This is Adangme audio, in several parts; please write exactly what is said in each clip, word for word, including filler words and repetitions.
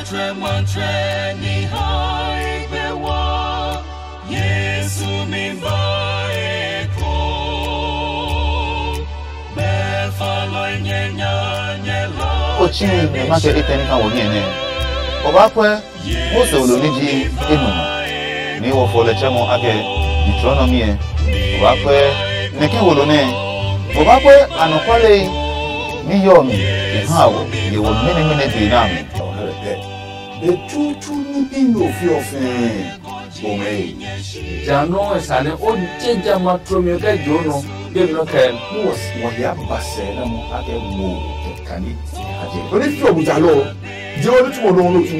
Trɛmɔtrɛ ni hae gbe wɔ, Yesu mi ba e ko. Be falɔi nyɛ nya nyɛ la. O tsii nɛ ma kɛ etɛ ní ka wɔ hiɛ nɛ. O ba kwɛ Mose olo ní ji e nu nɔ, ní wɔ fɔ lɛ tsɛ mɔ akɛ ni tlɔ nɔ miɛ. O ba kwɛ nɛ ke wolo nɛ. O ba kwɛ anɔkuale ní yɔɔ mi e ha wɔ ye wɔ mɛnɛ mɛnɛ be na mi. Be tutu ní bi nɔ fi ɔ fɛɛ bɔ mɛ ye. Ja nɔ́ e sa nɛ o je jamɛ a tlomi ɔ kɛ jo nɔ, be nɔ kɛ. Ní wɔ si wɔ ya ba sɛ na mɔ a kɛ wo kɛ kani a je. O ní fi ɔ bu ja lɔ, je o ní tuma dɔn lo tu.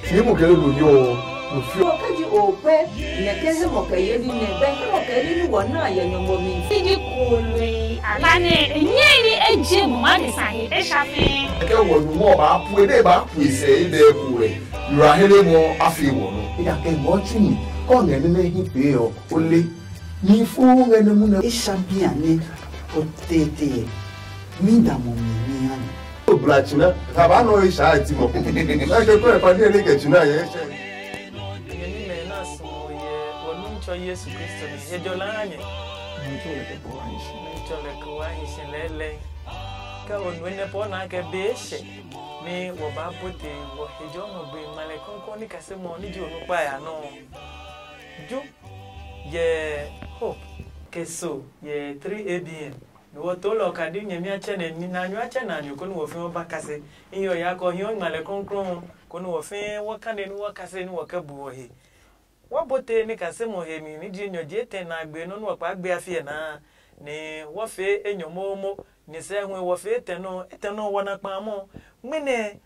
Fi mu kɛ lo yo, lo fi ɔ. Kɛ ji o pɛ, nɛ kɛ he mɔ kɛ ye ní nɛ, bɛ he mɔ kɛ ye ní ní wɔ na yɛ nyɔmɔ mi. Fi ji kului. Ba nɛ e nyɛe ní e je muma de sa he e sha fɛɛ. Kɛ wɔ nu mɔ ba pue, ne ba pue sɛ e dɛ ku wɛ. Yura hele mɔ a fi wɔ nɔ. Ya kɛ ngɔ tsu mi, kɔ ngɛ nene hi pee ɔ, o le. Mi fu ngɛ ne mu nɛ. E sha bia ne o tete. Mi da mo mi mi ha ni. O bla tsina, ka ba nɔ e sha e ti mɔ. Na ke ko e pa ni ne kɛ tsina ye. Nyɛmimɛ na sumo yɛ wɔ Nuntsɔ Yesu Kristo ni he jɔ laa nyɛ. Nuntsɔ lɛ kɛ po wa hi shi. Nuntsɔ lɛ kɛ wa hi shi lɛɛlɛɛ. Kɛ o nue nɛ pɔ na kɛ be shɛ ni wɔ ba bote wɔ he jɔ ngɔ gbe ngmalɛ kɔnkɔn ni kase mɔ ni ji o nukpa ya nɔ. Ju yɛ Hope kɛ so yɛ three A B N. Ni wɔ to lɔ ka di nyɛmi a tsɛ nɛ ni na nyu a tsɛ na nyu ko ni wɔ fɛɛ wɔ ba kase. Inyɔ ya kɔ hiɔ ngmalɛ krɔnkrɔn ko ni wɔ fɛɛ wɔ kane ni wɔ kase ni wɔ kɛ bu wɔ he. Wɔ bote ni kase mɔ he mi ni ji nyɔ je tɛ na gbe nɔ ni wɔ kpa gbe a fiɛ na. Ni wɔ fee enyɔ momo ni sɛ hu wɔ fee tɛ nɔ etɛ nɔ wɔ na kpa mɔ. Ngmɛnɛ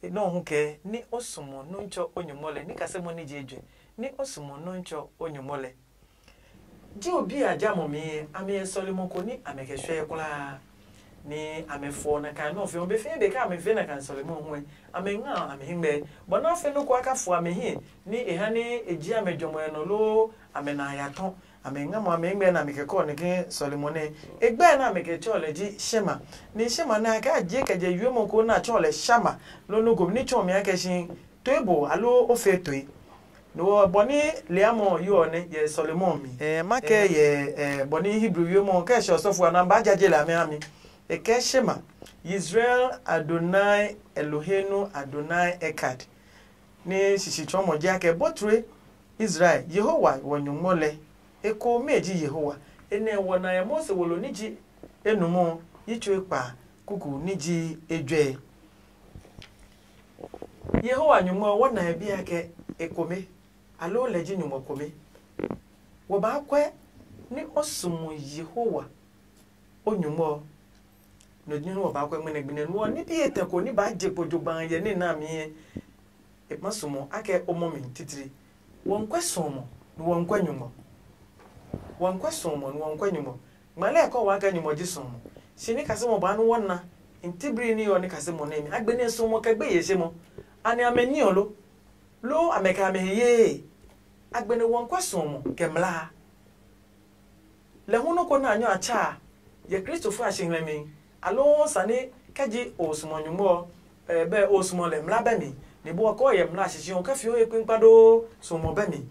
nɔ hu kɛ ni o sumo Nuntsɔ o nyumo lɛ ni kase mɔ ni je jue ni o sumo Nuntsɔ o nyumo lɛ. Ji obi a ja mɔ mi a mi sɔlimɔ ko ni a mɛ kɛ shwɛ kulaa. Ni a mɛ fɔ na kan nɔ fe be fe be ka a mɛ fe na kan sɔlimɔ hu a mɛ nga a mɛ hingbe bɔ na fe no ko aka fo a mɛ hi ni e ha ni e ji a mɛ jɔmɔ nɔ lo a mɛ na ya tɔ. A mɛ nga mɔ a mɛ hingbe na a mɛ kɛ kɔ ne ke sɔlimɔ ne e gbɛ na a mɛ kɛ tsɔ lɛ ji shema. Ni shema na ka je kɛ je yue mɔ ko na tsɔ lɛ shama lo no ko ni tsɔ mi a kɛ shi toibo alo o fe toi. No ɔ bɔ ni leamɔ yo ɔ nɛ yɛ sɔlemɔ mi. Ɛ ma kɛ yɛ ɛ bɔ ni Hebrew yo mɔ kɛ sɔ sɔfo ana ba jaje la mɛ ami. E kɛ Shema, Israel Adonai Eloheinu Adonai Echad. Ni sisi tsɔ mɔ jia kɛ botre Israel Yehowa wɔ nyɔngmɔ lɛ. Eko mɛ ji Yehowa. Enɛ wɔ na yɛ Mose wolo ni ji enumɔ yi tsoe kpa kuku ni ji ejwɛ. Yehowa nyumu ɔ, wɔ na e biɛ kɛ ekome, aloo lɛ ji nyumu kome. Wɔ baa kwɛ ni o sumu Yehowa o nyumu ɔ, no ji nɛ wɔ baa kwɛ ngmɛnɛ gbi nɛ nu ɔ, ní bi etɛ ko ní baa je kpo jogbaŋ yɛ ní na mi ɛ, e ma sumu akɛ o mɔ mi titiri. Wɔ n kwɛ suɔmɔ, ni wɔ n kwɛ nyumu. Wɔ n kwɛ suɔmɔ, ni wɔ n kwɛ nyumu. Ngmale ɛ kɔ waa kɛ nyumu ji suɔmɔ. Si ní kasɛmɔ baa nú wɔ na, nti bri ní ɔ ní kasɛmɔ nɛ mi. A gbe ní suɔmɔ kɛ gbe ye se mɔ. Ani amɛ ní ɔ lo? Loo amɛ kɛ amɛ he yee? A gbe ní wɔ n kwɛ suɔmɔ kɛ mlaa. Lɛ hu nɔ́ ko nɛ a nyɔ a tsa a, yɛ Kristofo a si ngmlɛmi, aloo sane kɛ ji o suɔmɔ nyumu ɔ, bɛ o suɔmɔ lɛ mla bɛ mi, ni bua kɔɔ yɛ mla a sisi ɔ kɛ fio he kpikpa doo suɔmɔ bɛ mi.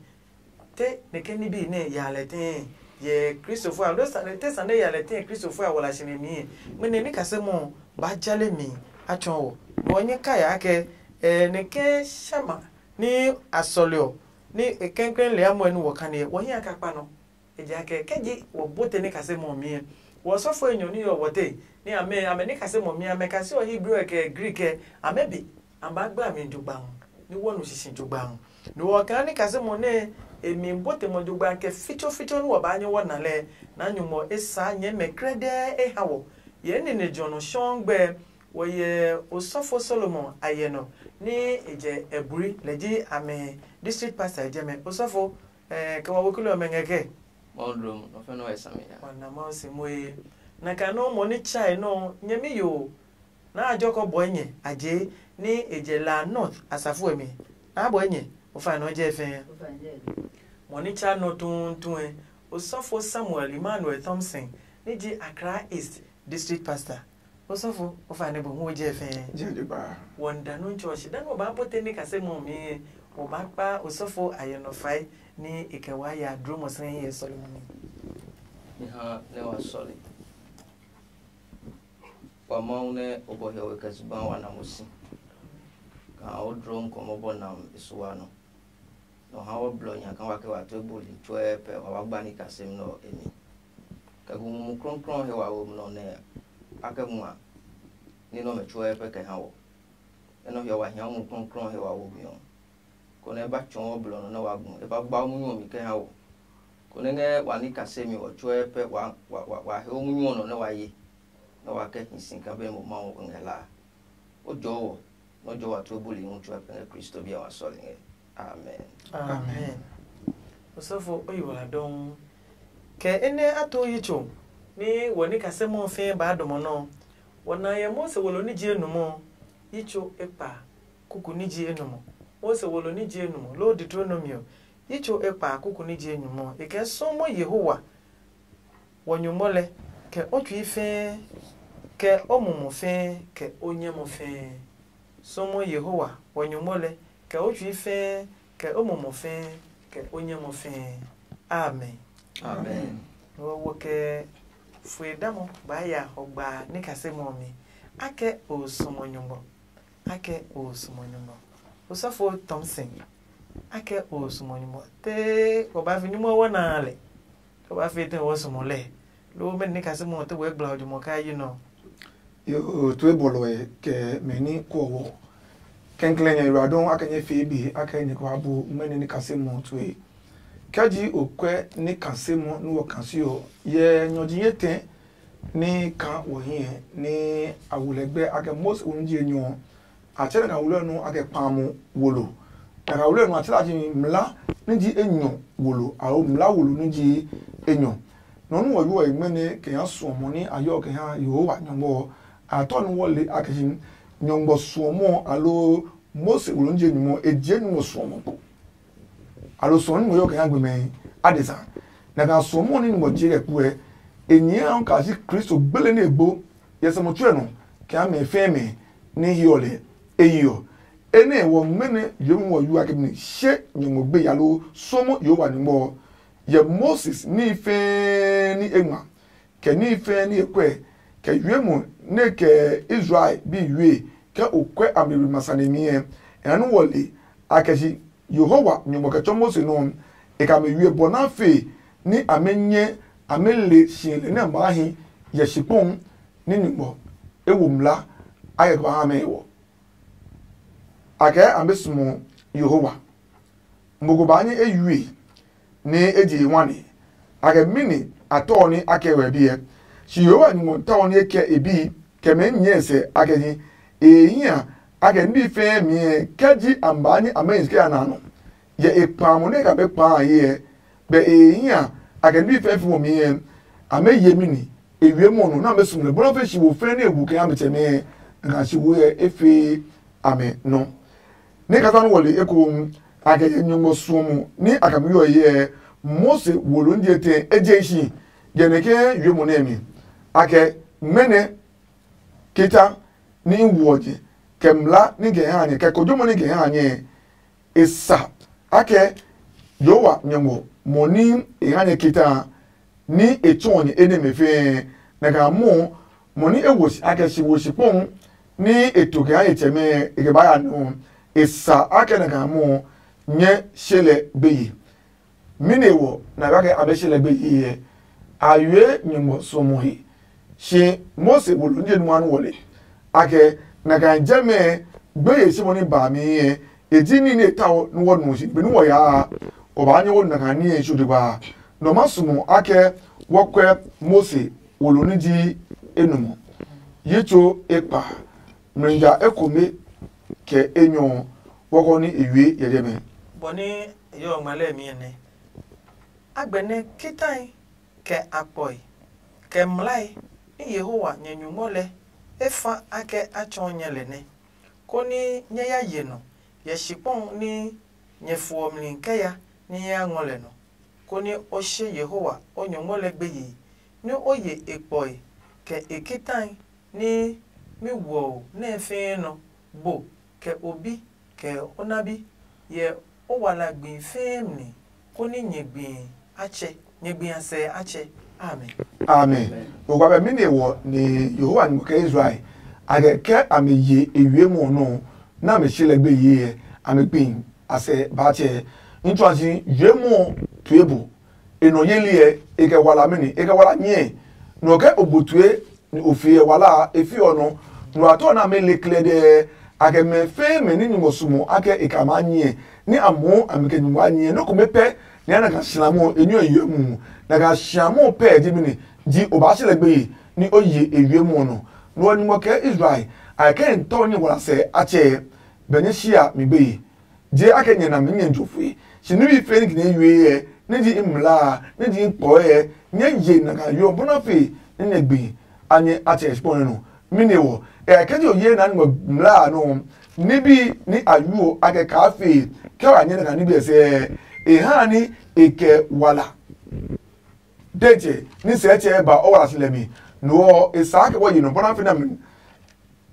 Te nɛ ke ní bi nɛ ya lɛ tɛɛ yɛ Kristofo a, loo sane te sane ya lɛ tɛɛ Kristofo a wala si mi mi, mɛnɛ ní kase mɔ ba jale mi a tsɔɔ wɔ. Bɔ nyɛ ka ya kɛ nɛ ke shama ní a sɔle ɔ, ní e kɛnkɛn lɛ amɔ ɛ ní wɔ kane ɛ, wɔ hia ka kpa nɔ. Ejaakɛ kɛ ji wɔ bote ní kase mɔ mi ɛ, wɔ sɔfo enyɔ ní yɔ wɔ te, ní amɛ amɛ ní kase mɔ mi amɛ kase ɔ Hebrew ɛ kɛ Greek ɛ, amɛ be a ba gba mi jogbaŋ ní wɔ nu sisi jogbaŋ. Ní wɔ kaa ní kase mɔ nɛ e mi bote mɔ jogbaŋ kɛ fitsofitso ní wɔ baa nyɛ wɔ na lɛ, na nyumu e saa nyɛ mɛ krɛdɛɛ e ha wɔ. Yɛ nine jɔ nɔ shɔŋgbɛ wɔ yɛ osɔfo Solomon ayɛ nɔ ní e jɛ Eburi lɛ ji amɛ district pastor jɛmɛ. Osɔfo, eh, kɛ wa wekule ɔmɛ ngɛ kɛ? Mɔdrom nɔ fɛ nɔ wɛ sami ya. Wana ma se moe. Na ka nɔ mɔ ni chai nɔ nyɛmi yo. Na ajɔ kɔ bɔ nyɛ aje ni e jɛ La North asafo mi. Na bɔ nyɛ o fa nɔ jɛ fɛ. Mɔ ni cha nɔ tuntun e. Osɔfo Samuel Emmanuel Thompson ni ji Accra East district pastor. Osɔfo, o fa ne bo hu o jɛ fɛɛ. Jɛ de ba. Wɔn da nu ntsɔ shi da nu ba pote ni kase mo mi. Wo ba kpa osɔfo ayɛ nɔ fai ni e kɛ wa ya dro mo sɛ ye sɔle mo mi. Ni ha ne wa sɔle. Wa Mawu nɛ o bɔ hiɔwe kɛ zugba wa na mo si. Kaa o dlo nkɔmɔ bɔ nam e suwa nɔ. Nɔ ha wɔ blɔ nya kaa wa kɛ wa tue buli tsuɛ pɛ wa wa gba ni kasem nɛ ɔ e mi. Kɛ gu Mumi Klɔuklɔu he wa wo nɔ nɛ a kɛ ngua ní nɔmɛ tsuɛ pɛ kɛ ha wɔ. Enɛ ɔ hiɔ wa hia Mumi Klɔuklɔu he wa wo mi ɔ, konɛ e ba tsɔɔ blɔ nɔ nɛ wa gu, e ba gba munyu ɔ mi kɛ ha wɔ. Konɛ ngɛ wa ní kasemi ɔ tsuɛ pɛ wa wa wa wa he o munyu ɔ nɔ nɛ wa ye, nɛ wa kɛ hi si kaa be mo Mawu ngɛ hlaa. O jɔɔ wɔ, nɛ o jɔɔ wa tue buli hu tsuɛ pɛ ngɛ Kristo bi ɔ wa sɔle ngɛ. Amen. Amen. Osɔfo o yi wala dɔŋ. Kɛ enɛ a to yi tso ni wɔ ní kasemi ɔ fɛɛ baa dɔmɔ nɔ. Wɔ na yɛ Mose wolo ní ji enumɔ, yi tso ekpa kuku ní ji enumɔ. Mose wolo ní ji enumɔ loo Deuteronomy ɔ, yi tso ekpa kuku ní ji enyumu ɔ, e kɛ sɔmɔ Yehowa wɔ nyɔngmɔ lɛ kɛ o tsui fɛɛ kɛ o mumɔ fɛɛ kɛ o nyɛmɔ fɛɛ. Sɔmɔ Yehowa wɔ nyɔngmɔ lɛ kɛ o tsui fɛɛ kɛ o mumɔ fɛɛ kɛ o nyɛmɔ fɛɛ. Amen. Amen. Wo wo kɛ fue damɔ ba ya hɔgba ní kasemi ɔ mi. Akɛ o sɔmɔ nyɔngmɔ. Akɛ o sumo nyumu. Osɔfo Thompson, akɛ o sumo nyumu. Te o ba fi nyumu ɔ wɔ naa lɛ. O ba fi te o sumo lɛ. Lo mɛ ni kasi mo te wɛ gbla o jumɔ ka yi nɔ. Yo, tue bɔlɔɛ kɛ mɛ ni kɔ wɔ. Kɛnklɛ nyɛ yura dɔn akɛ nyɛ fee bi akɛ nyɛ kɔ abu mɛ ni kasi mo tue. Kɛji o kwɛ ni kasi mo nu wɔ kasi ɔ, yɛ nyɔji ye tɛ ni ka wɔ hiɛ ni a wu lɛ gbɛ akɛ Mose wu ji enyɔ ɔ, a tsɛ nɛ ka wulɔ ɔ nɔ akɛ kpaamu wolo. Nɛ ka wulɔ ɔ nɔ a tsɛ la ji mla ni ji enyɔ wolo, aloo mla wolo ni ji enyɔ. Nɔ nɛ wɔ yuɔ e ngmɛnɛ kɛ yaa suɔmɔ ni a yɔ kɛ ha Yehowa Nyɔngmɔ ɔ, a tɔ ni wɔ le akɛ ji Nyɔngmɔ suɔmɔ aloo Mose wolo ni je nyumu ɔ, e je nyumu ɔ suɔmɔ kpo. Aloo suɔmɔ ni ngɔ yɔ kɛ ha gbe mɛ adesa. Nɛ kaa suɔmɔ ni ngɔ je kɛ kuɛ, e nyɛɛ kaa si Kristo gbele nɛ e gbo yɛ sɛ mo tsuɛ nɔ kɛ ha mɛ fɛɛ mɛ ni hiɔ lɛ e yi ɔ. Enɛ wɔ ngmɛnɛ yomi wɔ yu ake ni she nyɔngmɔ gbe yalo suɔmɔ Yehowa ni ngɔ yɛ Moses ní fɛɛ ní e ngma, kɛ ní fɛɛ ní e kwɛ, kɛ yue mo nɛ kɛ Israel bi yue kɛ o kwɛ a mi we ma sane mi ɛ, e na nú wɔ le a kɛ si Yehowa nyɔngmɔ kɛ tsɔ Mose nɔ, e ka mi yue bɔ na fe ní amɛ nyɛ amɛ le si lɛ nɛ a maa hi yɛ si kpɔn ní nyɔngmɔ e wo mla a kɛ kɛ ba ha mɛ wɔ. A kɛ amɛ sumo Yehowa. Mo ko ba nyɛ eyue ní e je e wani. A kɛ mini a tɔ ní a kɛ wɛ biɛ. Shi Yehowa nyumu tɔ ní e kɛ e bi kɛ mɛ nyɛ sɛ a kɛ nyi e hia a kɛ ní fɛɛ mi ɛ kɛ ji a ba ní a mɛ yin kɛ a na nɔ. Yɛ e kpa mo nɛ ka be kpa ye ɛ bɛ e hia a kɛ ní fɛɛ fi mo mi ɛ a mɛ ye mini e wie mo no na mɛ sum lɛ bɔlɔ fɛ shi wo fɛɛ ne e wu kɛ a mɛ tsɛ mɛ ɛ nga shi wo ɛ e fe a mɛ nɔ. Ní kasa nú wɔli ekohu a kɛ nyɛ nyɔngmɔ suɔmɔ ní a kɛ mi yɔ hyɛ Mose wo lo ní je tɛ ejehi si, jɛ nɛ ke wiemɔ nɛ mi. A kɛ mɛnɛ kita ní i wuɔ jɛ kɛ mla ní kɛ ha nyɛ kɛ kojomo ní kɛ ha nyɛ. E sa akɛ Yehowa nyɔngmɔ mɔ ní e ha nyɛ kita a, ní e tsɔɔ nyɛ enɛmɛ fɛɛ. Nɛ kaa mɔ mɔ ní e wo si akɛ si wo si kpɔŋ ní e to kɛ ha nyɛ tsɛmɛ e kɛ ba ya nɔ. E sa akɛ nɛ kaa mɔ nyɛ se lɛ gbeye. Mɛni wɔ na ba kɛ a bɛ se lɛ gbeye yɛ? A yue nyumu sɔmɔ he. Shi Mose wo lo niye nua nu wɔle akɛ na kaa jɛmɛ gbeye si mɔ ní ba mi yɛ. E ji ní ní e tao ní wɔ nu si be ní wɔ yaa. O ba nyɛ wo na kaa ní e shu de ba. Nɔ ma sumo akɛ wɔ kwɛ Mose wo lo ní ji enumɔ. Yi tso e kpa mlɛnja ekome kɛ enyɔ wɔkɔ ní e wie yɛyɛmɛ. Bɔ ní e yɔ ngma lɛ mi nɛ. Agbɛnɛ kitai kɛ akpɔi kɛ mlai ní Yehowa nyɛ nyumu lɛ e fa akɛ a tsɔɔ nyɛ lɛ nɛ, koni nyɛ ya ye nɔ yɛ shikpɔŋ ní nyɛ fuɔ mli kɛ ya ní nyɛ ya ngɔ lɛ nɔ, koni o she Yehowa o nyɔngmɔ lɛ gbeye, ní o ye e kpɔe kɛ e kitai ní mi wɔ o nɛ fɛɛ nɔ, bo, kɛ o bi, kɛ o na bi, yɛ o wala gbi fɛɛ mi, koni nyɛ gbi a tsɛ, nyɛ gbi a sɛ a tsɛ. Amen. Amen. O kwa bɛ mi ne wɔ ni Yehowa ni kɛ Israel a kɛ kɛ a mi ye e wiemɔ nɔ na mi shi lɛ gbe ye a mi gbi a sɛ ba tsɛ. N tsɔ si wiemɔ tue bu e nɔ yeli ɛ e kɛ wala mi ni e kɛ wala nyɛ nɔ kɛ o bu tue ni o fi ɛ wala e fi ɔ nɔ nɔ atɔ na mi le klɛ dɛ a kɛ mɛ fɛɛ mɛ ni nyumu sumɔ a kɛ e ka ma nyɛ ni a mɔ a mi kɛ nyumu a nyɛ nɔ ko me pɛ ni a na ka sina mo e nyɔ e yue mu na ka sia mo pɛ ji mi ni ji o ba si lɛ gbe yi ni o ye e yue mu nɔ nɔ ni mo kɛ Israel a kɛ n tɔ ni wala sɛ a tsɛ bɛ ni sia mi gbe yi. Je a kɛ nyɛ na mi nyɛ jo fue si ni wi fe ni kine yue yɛ ni ji mla ni ji kpɔ yɛ nyɛ ye na ka yo bona fe ni nyɛ gbi a nyɛ a tsɛ shi pɔnɛ no mi ne wɔ ɛ kɛ ji o ye na ni mla no ni bi ni a yuo a kɛ ka fe kɛ wa nyɛ na ka ni bi sɛ e ha ni e kɛ wala dejɛ ni sɛ tsɛ ba o wala si lɛ mi no ɔ e sa kɛ wɔ ye no bona fe na mi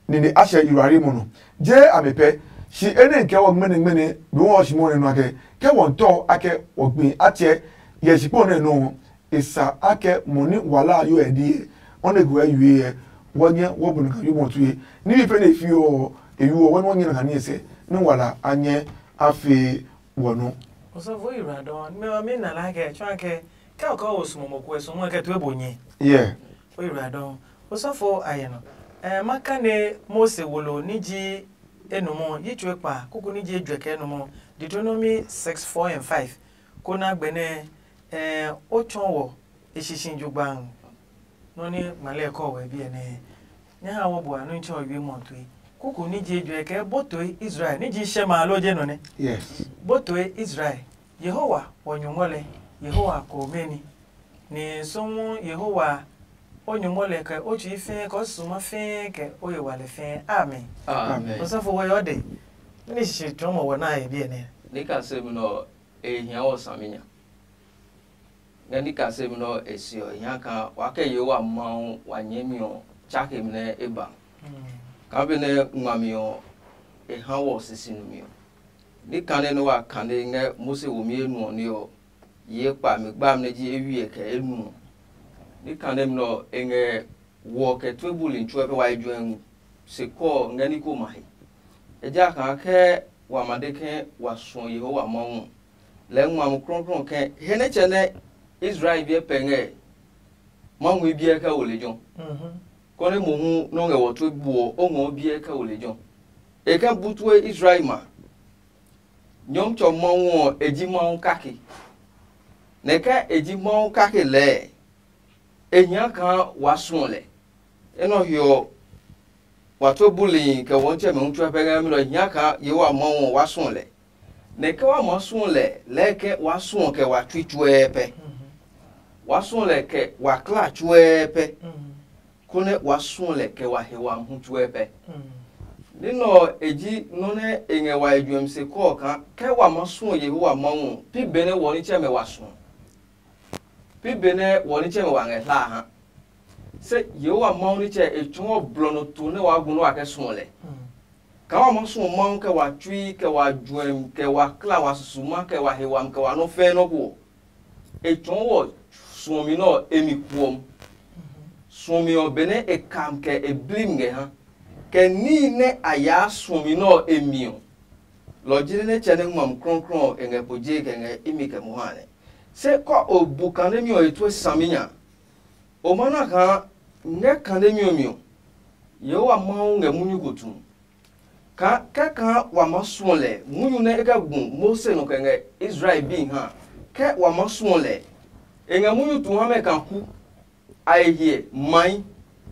nine a hyɛ yiwari mu no je a mi pɛ shi ene kɛ wɔ gbene gbene bi wɔ shi mo ne no akɛ kɛ wɔ ntɔ akɛ wɔ gbi a tsɛ yɛ shi kpo ne no e sa akɛ mo ni wala yo e die o ne gwe yue yɛ wɔ nyɛ wɔ bu ka yo mo tuye ni bi fe ne fi o e yu wɔ wɔ nyɛ na ka ni se ni wala a nyɛ a fe wɔ no. Osɔfo Iradɔn, mɛ wa mi na la kɛ tsɔn kɛ kɛ o kɔ o sumo mo ko e sumo kɛ to e bo nyɛ. Yeah. O Iradɔn, osɔfo ayɛ no. Eh, ma kane Mose wolo ni ji enumɔ yi tsue kpa kuku ni ji ejwe kɛ enumɔ Deuteronomy six four and five. Ko na gbɛnɛ eh o tsɔ wɔ e shishi jugban. Nɔ ni ngmalɛ kɔ wɛ biɛ nɛ nya ha wɔ bua nu tsɔ yue mɔ tue. Kuku ni ji ejwe kɛ bo toe Israel ni ji shɛ ma lo je nɔ ne. Yes. Bo toe Israel. Yehowa wɔ nyungmɔ lɛ. Yehowa ko mɛni. Ni sumu Yehowa o nyungmɔ lɛ kɛ o tsui fɛɛ kɛ o suma fɛɛ kɛ o ye wale fɛɛ. Amen. Amen. Osɔfo wɔ yɔ de. Ni shi trɔmɔ wɔ na ye biɛ nɛ. Ni ka se mi nɔ e hia wɔ saminya. Ngɛ ni ka se mi nɔ e se ɔ hia ka wa kɛ Yehowa Mawu wa nyɛmi ɔ tsake mi nɛ e ba. Ka be nɛ ngmami ɔ e ha wɔ sisi numi ɔ. Ni kane nɛ wa kane ngɛ Mose womi enuɔ ní ɔ ye kpa mi gbami nɛ ji ewiɛ kɛ enuɔ. Ni kane mi nɔ e ngɛ wɔ kɛ tue buli tsuɛ pɛ wa yi juɛ se kɔ ngɛ ní ko ma he. Ejakaa kɛ wa ma de ke wa suɔ Yehowa Mawu ɔ, lɛɛ ngma mo krɔnkrɔn ke he nɛ tsɛ nɛ Israel biɛ pɛ ngɛ ma ngui biɛ kɛ wo lejɛ, konɛ mohu nɔ ngɛ wɔ tue buɔ o ngɔ biɛ kɛ wo lejɛ. E kɛ bu tue Israel ma. Nyɔmtsɛ Mawu ɔ e ji Mawu kake. Nɛ kɛ e ji Mawu kake lɛɛ, e hia kaa waa suɔ lɛ. Enɛ ɔ he ɔ, wa tue bulihi kɛ wɔntsɛmɛ hu tsuɛ pɛ ngɛ mi nɔ hia kaa Yehowa Mawu ɔ waa suɔ lɛ. Nɛ ke wa maa suɔ lɛ lɛɛ ke wa suɔ kɛ wa tsui tsuɛɛ pɛ. Wa suɔ lɛ kɛ wa kla tsuɛɛ pɛ, konɛ wa suɔ lɛ kɛ wa he wami hu tsuɛɛ pɛ. Ní nɛ ɔ e ji nɔ́ nɛ e ngɛ wa he juɛmi se kɔɔ kaa ke wa maa suɔ Yehowa Mawu ɔ, pi benɛ wɔ nitsɛmɛ wa suɔ. Pi benɛ wɔ nitsɛmɛ wa ngɛ hla a ha. Se Yehowa Mawu nitsɛ e tsɔɔ blɔ nɔ to nɛ waa gu nɛ wa kɛ suɔ lɛ. Kaa wa maa suɔ Mawu kɛ wa tsui, kɛ wa juɛmi, kɛ wa kla, wa susuma, kɛ wa he wami, kɛ wa nɔ́ fɛɛ nɔ́ ko ɔ, e tsɔɔ wɔ suɔmi nɛ ɔ e mi kuɔm. Suɔmi ɔ benɛ e kam kɛ e blim ngɛ ha, kɛ níhi nɛ a yaa suɔmi nɛ ɔ e mi ɔ, lɔ ji nɛ nɛ tsɛ nɛ ngmami krɔnkrɔn ɔ e ngɛ po jee kɛ ngɛ imi kɛ mo ha nɛ. Se kɔ o bu kanemi ɔ he tue saminya, o ma na kaa ngɛ kanemi ɔ mi ɔ, Yehowa Mawu ngɛ munyu ko tu. Kaa kɛkaa wa maa suɔ lɛ munyu nɛ e kɛ gu Mose nɔ kɛ ngɛ Israel bi ha, ke wa maa suɔ lɛ. E ngɛ munyu tu ha mɛ kaa ku, a he hiɛ, mai,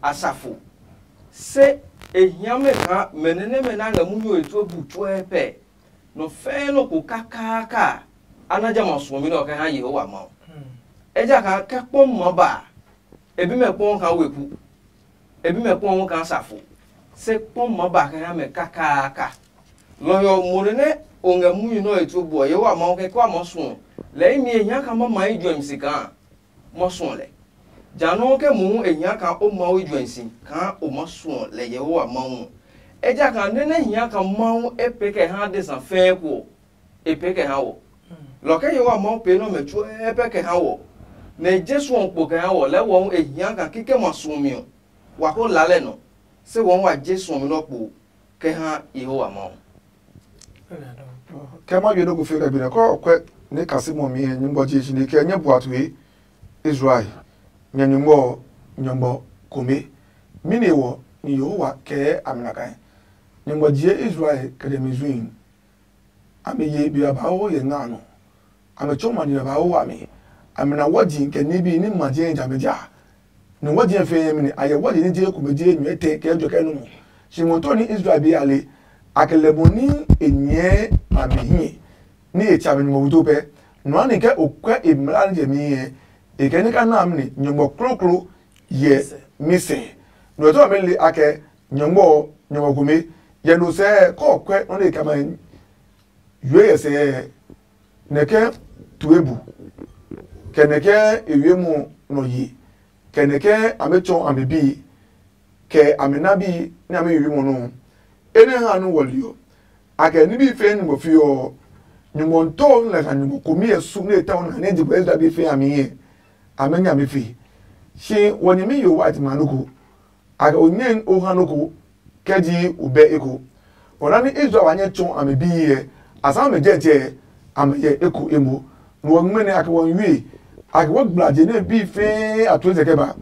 asafo. Se e hia mɛ kaa mɛ nɛ nɛmɛ nɛ a ngɛ munyu he tue bu tsuɛ pɛ, nɔ fɛɛ nɔ ko kakaaka a na jamɛ a suɔmi nɛ ɔ kɛ ha Yehowa Mawu. Ejakaa ke kpɔmi maa ba a, e bi mɛ kpɔɔ kaa weku, e bi mɛ kpɔɔ kaa safo, se kpɔmi maa ba kɛ ha mɛ kakaaka. Lɔ ɔ mo nɛ nɛ o ngɛ munyu nɛ ɔ he tsuo bu ɔ, Yehowa Mawu kɛ ke wa maa suɔ, lɛɛ imi e hia kaa ma ma yi juɛmi si kaa ma suɔ lɛ. Ja nɔuu ke mohu e hia kaa o Mawu juɛ si kaa o maa suɔ lɛ Yehowa Mawu ɔ. Ejakaa nɛ nɛ hia kaa Mawu e pee kɛ ha adesa fɛɛ ko ɔ, e pee kɛ ha wɔ. Lɔ ke Yehowa Mawu pee nɛ ɔmɛ tsuo pɛ kɛ ha wɔ, nɛ e je suɔ kpo kɛ ha wɔ, lɛɛ wɔ hu e hia kaa kikɛmɛ a suɔmi ɔ, wa ko la lɛ nɔ, se wɔ hu wa je suɔmi nɛ ɔ kpo kɛ ha Yehowa Mawu. Kɛ ma wie nɔ́ ko fie kɛ gbe nɛ kɔ ɔ kwɛ nɛ e kasi mɔ mi ɛ nyumbɔ ji shi ni kɛ nyɛ bua tue Israel nyɛ nyumbɔ ɔ nyɔngmɔ kome. Mɛni ewɔ ni Yehowa kɛɛ a mi na kaa nyɔngmɔ jie Israel kɛ dɛ mi zui? A mi ye be babauu yɛ nga a nɔ. A mi tsɔ ma ni babauu a mi. A mi na wɔji kɛ nibi ní ma jɛ jamɛ ja. Ni wɔji ɛ fɛɛ mi ni a yɛ wɔji ní je kome je nyuɛ tɛ kɛ jɔ kɛ nu mo. Si mo to ni Israel bi a le. A kɛ lɛ mo ní e nyɛɛ a mi hiɛ ní e tsa mi nyumu wuto pɛ. Nua ni kɛ o kwɛ e mla ni jɛ mi yɛ e kɛ ní ka na mi ni nyɔngmɔ kloklo yɛ mi sɛ. Nɔ tɔ mi le a kɛ nyɔngmɔ nyɔngmɔ kome yɛ no sɛ kɔ kwɛ nɔ ni kama yue yɛ sɛ nɛkɛ tue bu kɛ nɛkɛ e yue mo nɔ yi kɛ nɛkɛ a mi tsɔ a mi bi kɛ a mi na bi nɛ a mi yue mo nɔ. Enɛ ha nu wɔ li ɔ a kɛ ní bi fɛ nyugbɔ fi ɔ nyugbɔ ntɔ nɛ ka nyugbɔ komi yɛ su nɛ ta na ne jibɔ ezra bi fɛ a mi yɛ a mi nya mi fi. Shi wɔ nyɛmi yo wa ti ma noko a kɛ o nyɛn o ha noko kɛ ji o bɛ eko. Ɔ na ni Israel wa nyɛ tsɔ a mi bi yɛ a sa mi jɛ jɛ a mi yɛ eko emo. No wɔ ngmɛnɛ a kɛ wɔ yue a kɛ wɔ gbla je ne bi fɛɛ a tue zɛ kɛ ba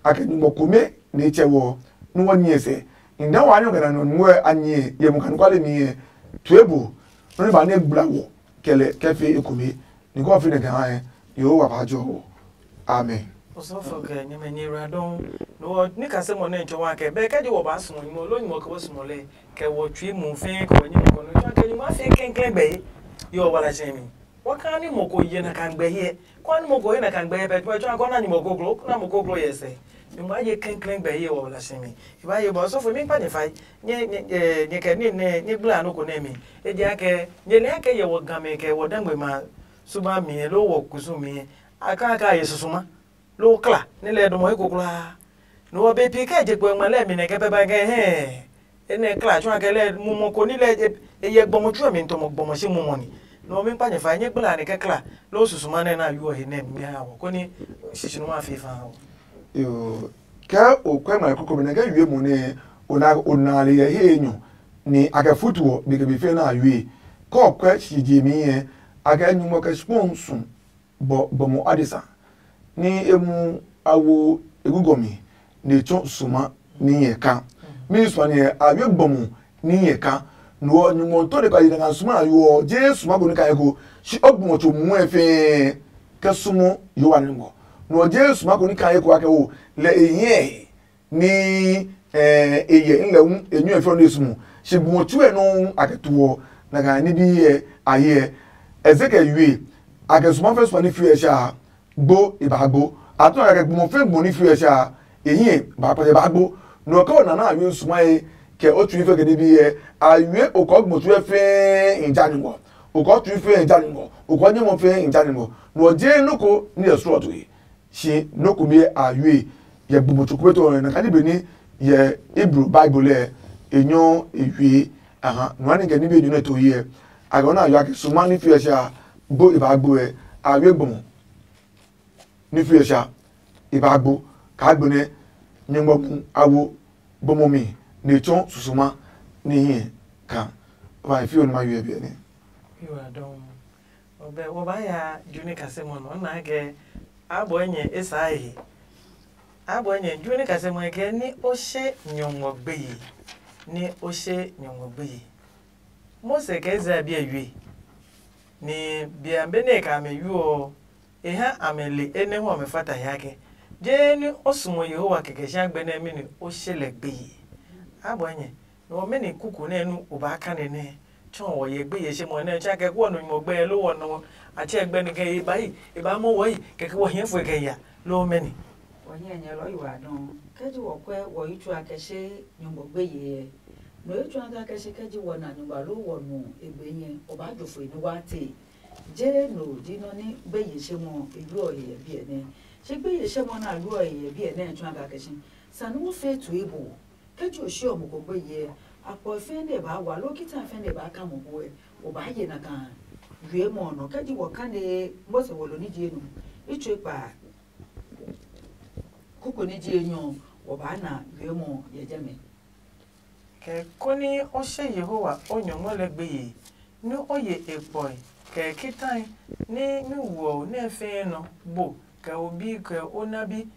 a kɛ nyugbɔ kome ni tsɛ wɔ nu wɔ nyɛ sɛ. Nda wa nyɔ kɛ na nɔ nuɛ a nyɛ yɛ mu kan kwale mi yɛ tue bo nɔ ba ne gbla wɔ kɛ lɛ kɛ fe ekome. Ni kɔ fi ne kɛ ha yɛ Yehowa ba jɔ wɔ. Amen. Osɔfo kɛ nyɛmɛ ni ra dɔn. No ni ka se mo ne ncho wa kɛ be kɛ di wɔ ba sumo nyumo lo nyumo kɛ wɔ sumo le kɛ wɔ tui mu fe kɛ wɔ nyumo kɔ no tsa kɛ nyumo fe kɛnklɛn gbɛ yi wɔ wala jɛ mi. Wɔkaa ní mɔ ko ye na kaa ngmɛ hyɛ. Kɔɔ ní mɔ ko ye na kaa ngmɛ hyɛ pɛ tuma tsuaa kɔɔ na nyumu koklo, kɔɔ na mɔ koklo yɛ sɛ. Nyumu a ye klɛŋklɛŋ gbɛ ye wɔ la si mi. E ba ye bɔ sɔfo mi kpa nyɛ fai. Nyɛ nyɛ nyɛ kɛ ní nɛ nyɛ gbla nɔ ko nɛ mi. E je akɛ nyɛ lɛ akɛ yɛ wɔ gamɛ kɛ wɔ dangbe ma suba mi lo wɔ kusum mi. A ka ka ye susuma. Loo kla nɛ lɛ dɔmɔ he ko kulaa. Nɔ ɔ be pi kɛ je kpɛ ngma lɛ mi nɛ kɛ pɛ ba kɛ hɛɛ. Enɛ kla tsuã kɛ lɛ mumɔ ko ní lɛ e yɛ gbɔmɔ tsuɛ mi tɔmɔ gbɔmɔ si mumɔ ni. Nɔ ɔ mi kpa nyɛ fa nyɛ gbla ni kɛ kla loo susuma nɛ na yuɔ he nɛ mi ha wɔ koni sisi numa fi fa ha wɔ. Yoo, kɛ o kwɛ ngmlɛ koko mi nɛ kɛ yue mo nɛ o na o na le yɛ he enyɔ ni a kɛ futu ɔ be kɛ be fɛ na a yue. Kɛ o kwɛ si je mi yɛ a kɛ nyumu kɛ sukpɔn sun bɔ gbɔmɔ adesa ní e mu awo e gugɔ mi nɛ e tsɔ suma ní nyɛ ka. Mini suma ni a we gbɔmɔ ní nyɛ ka. Nuɔ nyumu to de ka yi na suma na yo ɔ je suma ko ní ka eko shi o gbɔmɔ tso mu ɛ fɛɛ kɛ sumu yo wa ní ngɔ. Nuɔ je suma ko ní ka eko akɛ wo lɛ e nyɛ ni e yɛ n lɛ wu e nyɔ e fɛ ne sumu shi gbɔmɔ tsu ɛ nɔ a kɛ tuɔ na ka ni bi yɛ a yɛ. Ɛsɛ kɛ yue a kɛ suma fɛ suma ni fi ɛ sha gbo e ba gbo. A tɔ a kɛ gbɔmɔ fɛ gbɔ ni fi ɛ sha e hiɛ ba kpɛtɛ ba gbo. Nɔ kɛ o nana a yue suma ye kɛ o tsu fɛ kɛ ni bi yɛ a yue o kɔ gbɔ tsu ɛ fɛ in ja ni ngɔ o kɔ tsu fɛ in ja ni ngɔ o kɔ nyɛmɔ fɛ in ja ni ngɔ. Nɔ je noko ni yɛ srɔ to ye. Shi nɔ ko mi a yue yɛ gbogbo tso kube tɔ na kani be ni yɛ Hebrew Bible lɛ e nyɔ e yue. Aha nua ni kɛ ni be nyɔ ne to yɛ a gɔ na yɔ ake suma ni fi ɛ sha gbo e ba gbo ɛ a yue gbɔmɔ ni fi ɛ sha e ba gbo ka gbo ne nyɔngmɔ bu awo gbɔmɔ mi ne tsɔ susuma ni hiɛ ka. Ba e fi o ni ma yue biɛ ni. You are done. Ɔbɛ wɔ ba ya ju ni kase mɔ nɔ na kɛ abɔ nyɛ esa he. Abɔ nyɛ ju ni kase mɔ kɛ ni o she nyɔngmɔ gbeye. Ni o she nyɔngmɔ gbeye. Mose kɛ Israel bi yue. Ni bia be ne ka me yu ɔ e ha ame le ene hu ame fata ya kɛ. Je ni o sumo Yehowa kɛkɛ sha gbɛ nɛ mi ni o she lɛ gbeye. Abɔ nyɛ. Nɔ mɛni kuku nɛ nu o ba kane nɛ. Tsɔ wɔ yɛ gbeye she mɔ nɛ tsa kɛ kuɔ nɔ nyumu gbɛ lo wɔ nɔ a tsɛ gbɛ ni kɛ e ba yi e ba mɔ wɔ yi kɛkɛ wɔ hiɛ fue kɛ ya lo mɛni. Wɔ hiɛ nyɛ lɔ yi wa dɔn kɛ ji wɔ kwɛ wɔ yi tsua kɛ she nyumu gbeye yɛ. Nɔ yi tsua ta kɛ she kɛ ji wɔ na nyumu lo wɔ nu egbe nyɛ o ba jo fue ni wa te. Je no ji nɔ ni gbeye she mɔ e blo ɔ he yɛ biɛ nɛ. Shi gbeye hyɛ mɔ nɛ a luɔ e yɛ biɛ nɛ tsuã ga kɛ shi. Sani wo fee tue bo. Kɛ tso shi ɔ mo ko gbeye, akpɔ fɛɛ nɛ baa wa lo kita fɛɛ nɛ baa ka mo ko ɛ, o baa ye na ka. Yue mɔ nɔ kɛ ji wɔ ka ne Mose wo lo ni die nu. I tsoe kpa kuko ni die nyɔ, wɔ baa na yue mɔ yɛ jɛmɛ. Kɛ konɛ o she Yehowa o nyɔngma lɛ gbeye, nɛ o ye e kpɔe, kɛ kitai, nɛ mi woɔ nɛ fɛɛ nɔ, bo, kɛ o bi, kɛ o na bi,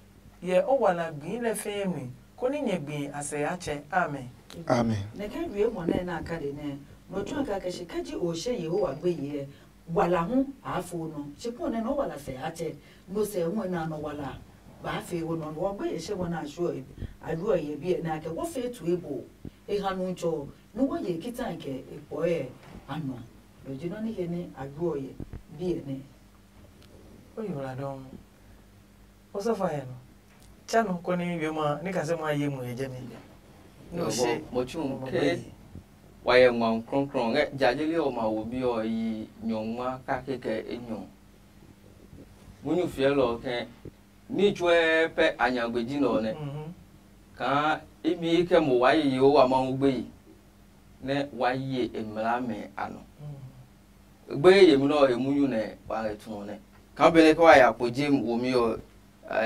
yɛ o wala gbii lɛ fɛɛ mi, konɛ nyɛ gbii a sɛ ya tsɛ. Amen. Amen. Nɛ kɛ wie mɔ nɛ na kade nɛ, nɔ tsuã kake shi kɛ ji o she Yehowa gbeye ɛ, wala hu a fo nɔ. Shi kpɔ nɛ nɔ wala sɛ a tsɛ, no sɛ hu na nɔ wala ba fe wo nɔ. Wɔ gbeye she wɔ na shuɔ a yuɔ ye bi ɛ na kɛ wɔ fe tu ebo. E ha nu tsɔ, nu wɔ ye kita kɛ e kpɔ ɛ a nɔ. Lo ji nɔ ni he ni a yuɔ ye bi ɛ nɛ. O yi wala dɔn. O sɔfo a yɛ nɔ. Tsa nɔ kɔni wiema ni kase ma ye mu yɛ jɛ mi. No she. Mo chu ke wa yɛ ngma krɔnkrɔn ngɛ jajeli o ma wo bi o yi nyɔngma kake kɛ enyɔ. Munyu fiɛlɔ kɛ ní tsuɛ pɛ anyagbe ji nɔ nɛ. Kaa imi kɛ mo wa yi Yehowa Mawu gbeyi nɛ wa ye e mlaa mɛ a nɔ. Gbeyi yemi nɛ ɔ he munyu nɛ wa ngɛ tsuɔ nɛ. Kaa benɛ kɛ wa ya kpo je womi ɔ,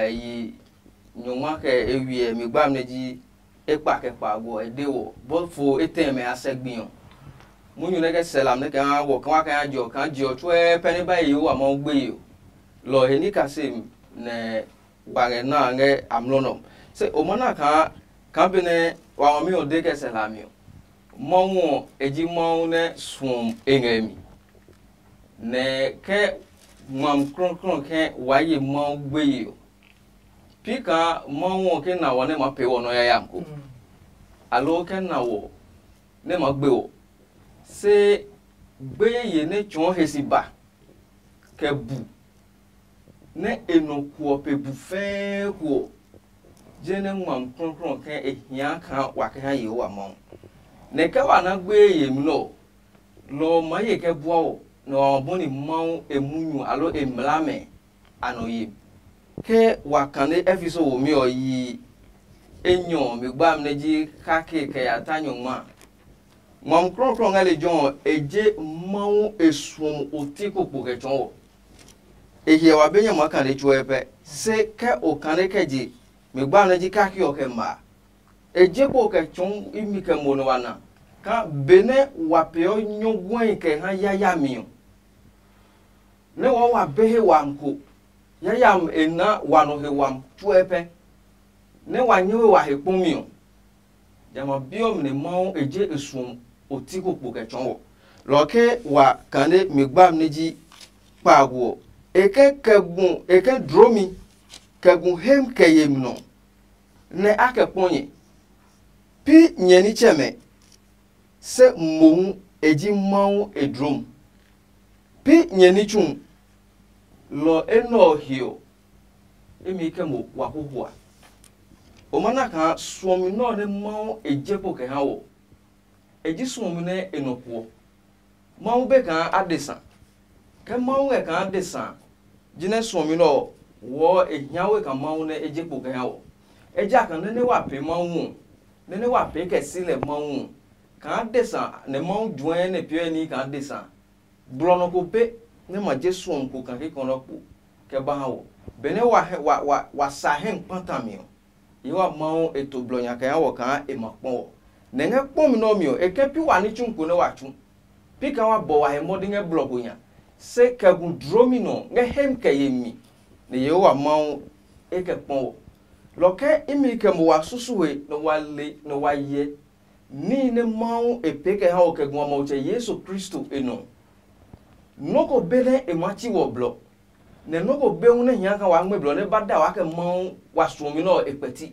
yi nyɔngma kɛ e wiɛ mi gbami nɛ ji e kpa kɛ kpa gɔ e de wɔ bɔfo etɛ mɛ a sɛ gbi ɔ. Munyu nɛ kɛ sɛ lam nɛ kɛ ha wɔ kɛ wa kɛ ha jɔ kaa je ɔ tsuɛ pɛ nɛ ba ye Yehowa Mawu gbeye ɔ. Lɔ ɔ he ní kase nɛ wa ngɛ na ngɛ amlɔ nɔ. Se o ma na kaa kaa be nɛ wa ngɔ mi ɔ de kɛ sɛ hlami ɔ, Mawu ɔ e ji Mawu nɛ suɔ e ngɛ mi. Nɛ kɛ ngmam krɔnkrɔn kɛ wa ye Mawu gbeye ɔ, pi kaa Mawu ɔ ke na wɔ nɛ ma pee wɔ nɔ yayami ko, aloo ke na wɔ nɛ ma gbe wɔ. Se gbeyeye nɛ tsɔɔ he si ba kɛ bu nɛ e nɔ kuɔ pe bu fɛɛ kuɔ, je nɛ ngmam krɔnkrɔn kɛ e hia kaa wa kɛ ha Yehowa Mawu. Nɛ kɛ wa na gbeyeye nɔ ɔ, lɔ ɔ maa ye kɛ bua wɔ, nɛ wa ma bɔni Mawu e munyu aloo e mlaa mɛ a nɔ ye. Ke wa kane Efeso womi ɔ yi enyɔ mi gbami nɛ ji kake kɛ ya ta nyɔngma a, Ngmami Klɔuklɔu ngɛ lejɛ ɔ, e je Mawu e suɔmi oti ko kpo kɛ tsɔɔ wɔ. E hyɛ wa be nyɛ maa kane tsuɛ pɛ, se ke o kane kɛ je mi gbami nɛ ji kake ɔ kɛ ma a, e je kpo kɛ tsɔɔ imi kɛ mo nɛ wa na kaa benɛ wa peeɔ nyɔguɛhi kɛ ha yayami ɔ, nɛ wɔɔ wa be he wami ko, yayami e na wa nɔ he wami tsuɛ pɛ, nɛ wa nyɛ we wa he kpɔmi ɔ. Jamɛ a bi ɔ mi nɛ Mawu e je e suɔ oti ko kpo kɛ tsɔɔ wɔ. Lɔ ke wa kane mi gbami nɛ ji kpaago ɔ, e ke kɛ gu e ke dlomi kɛ gu hem kɛ yemi nɔ, nɛ a kɛ kpɔ nyɛ. Pi nyɛ nitsɛmɛ, se mohu e ji Mawu e dlom. Pi nyɛ ní tsu, lɔ enɛ ɔ he ɔ, imi kɛ mo wa huhua. O ma na kaa suɔmi nɛ ɔ nɛ Mawu e je kpo kɛ ha wɔ, e ji suɔmi nɛ e nɔ kuɔ. Mawu be kaa adesa. Ke Mawu ngɛ kaa adesa, jinɛ suɔmi nɛ ɔ wɔɔ e hia we kaa Mawu nɛ e je kpo kɛ ha wɔ. Ejakaa nɛ nɛ wa pee Mawu ɔ, nɛ nɛ wa pee kɛ si lɛ Mawu ɔ, kaa adesa nɛ Mawu juɛ nɛ piɛ ní kaa adesa. Blɔ nɔ ko pe nɛ ma je suɔmi ko kake kɔnɔ kpo kɛ ba ha wɔ. Benɛ wa hɛ wa wa wa sa hɛ kpata mi ɔ, Yehowa Mawu e to blɔ nya kɛ ha wɔ kaa e ma kpɔ wɔ. Nɛ ngɛ kpɔmi nɛ ɔ mi ɔ, e kɛ pi wa ní tsu ko nɛ wa tsu. Pi kaa wa bɔ wa he mɔdi ngɛ blɔ ko nya, se kɛ gu dlomi nɔ ngɛ hem kɛ ye mi, nɛ Yehowa Mawu e kɛ kpɔ wɔ. Lɔ kɛ imi kɛ mo wa susu he nɛ wa le nɛ wa hyɛ níhi nɛ Mawu e pee kɛ ha wɔ kɛ gu Matsɛ Yesu Kristo e nɔ. Nɔ́ ko be nɛ e maa tsi wɔ blɔ, nɛ nɔ́ ko be hu nɛ hia kaa waa ngmɛ́ blɔ nɛ ba da waa kɛ Mawu wa suɔmi nɛ ɔ e kpɛti.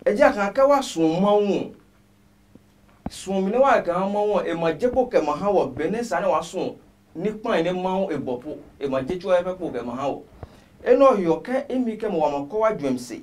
Ejakaa ke wa suɔ Mawu ɔ, suɔmi nɛ wa kɛ ha Mawu ɔ, e ma je kpo kɛ ma ha wɔ benɛ sa nɛ waa suɔ ní kpae nɛ Mawu e bɔ po, e ma je tsuɛ pɛ kpo kɛ ma ha wɔ. Enɛ ɔ he ɔ, ke imi kɛ mo wa ma kɔ wa juɛmi se,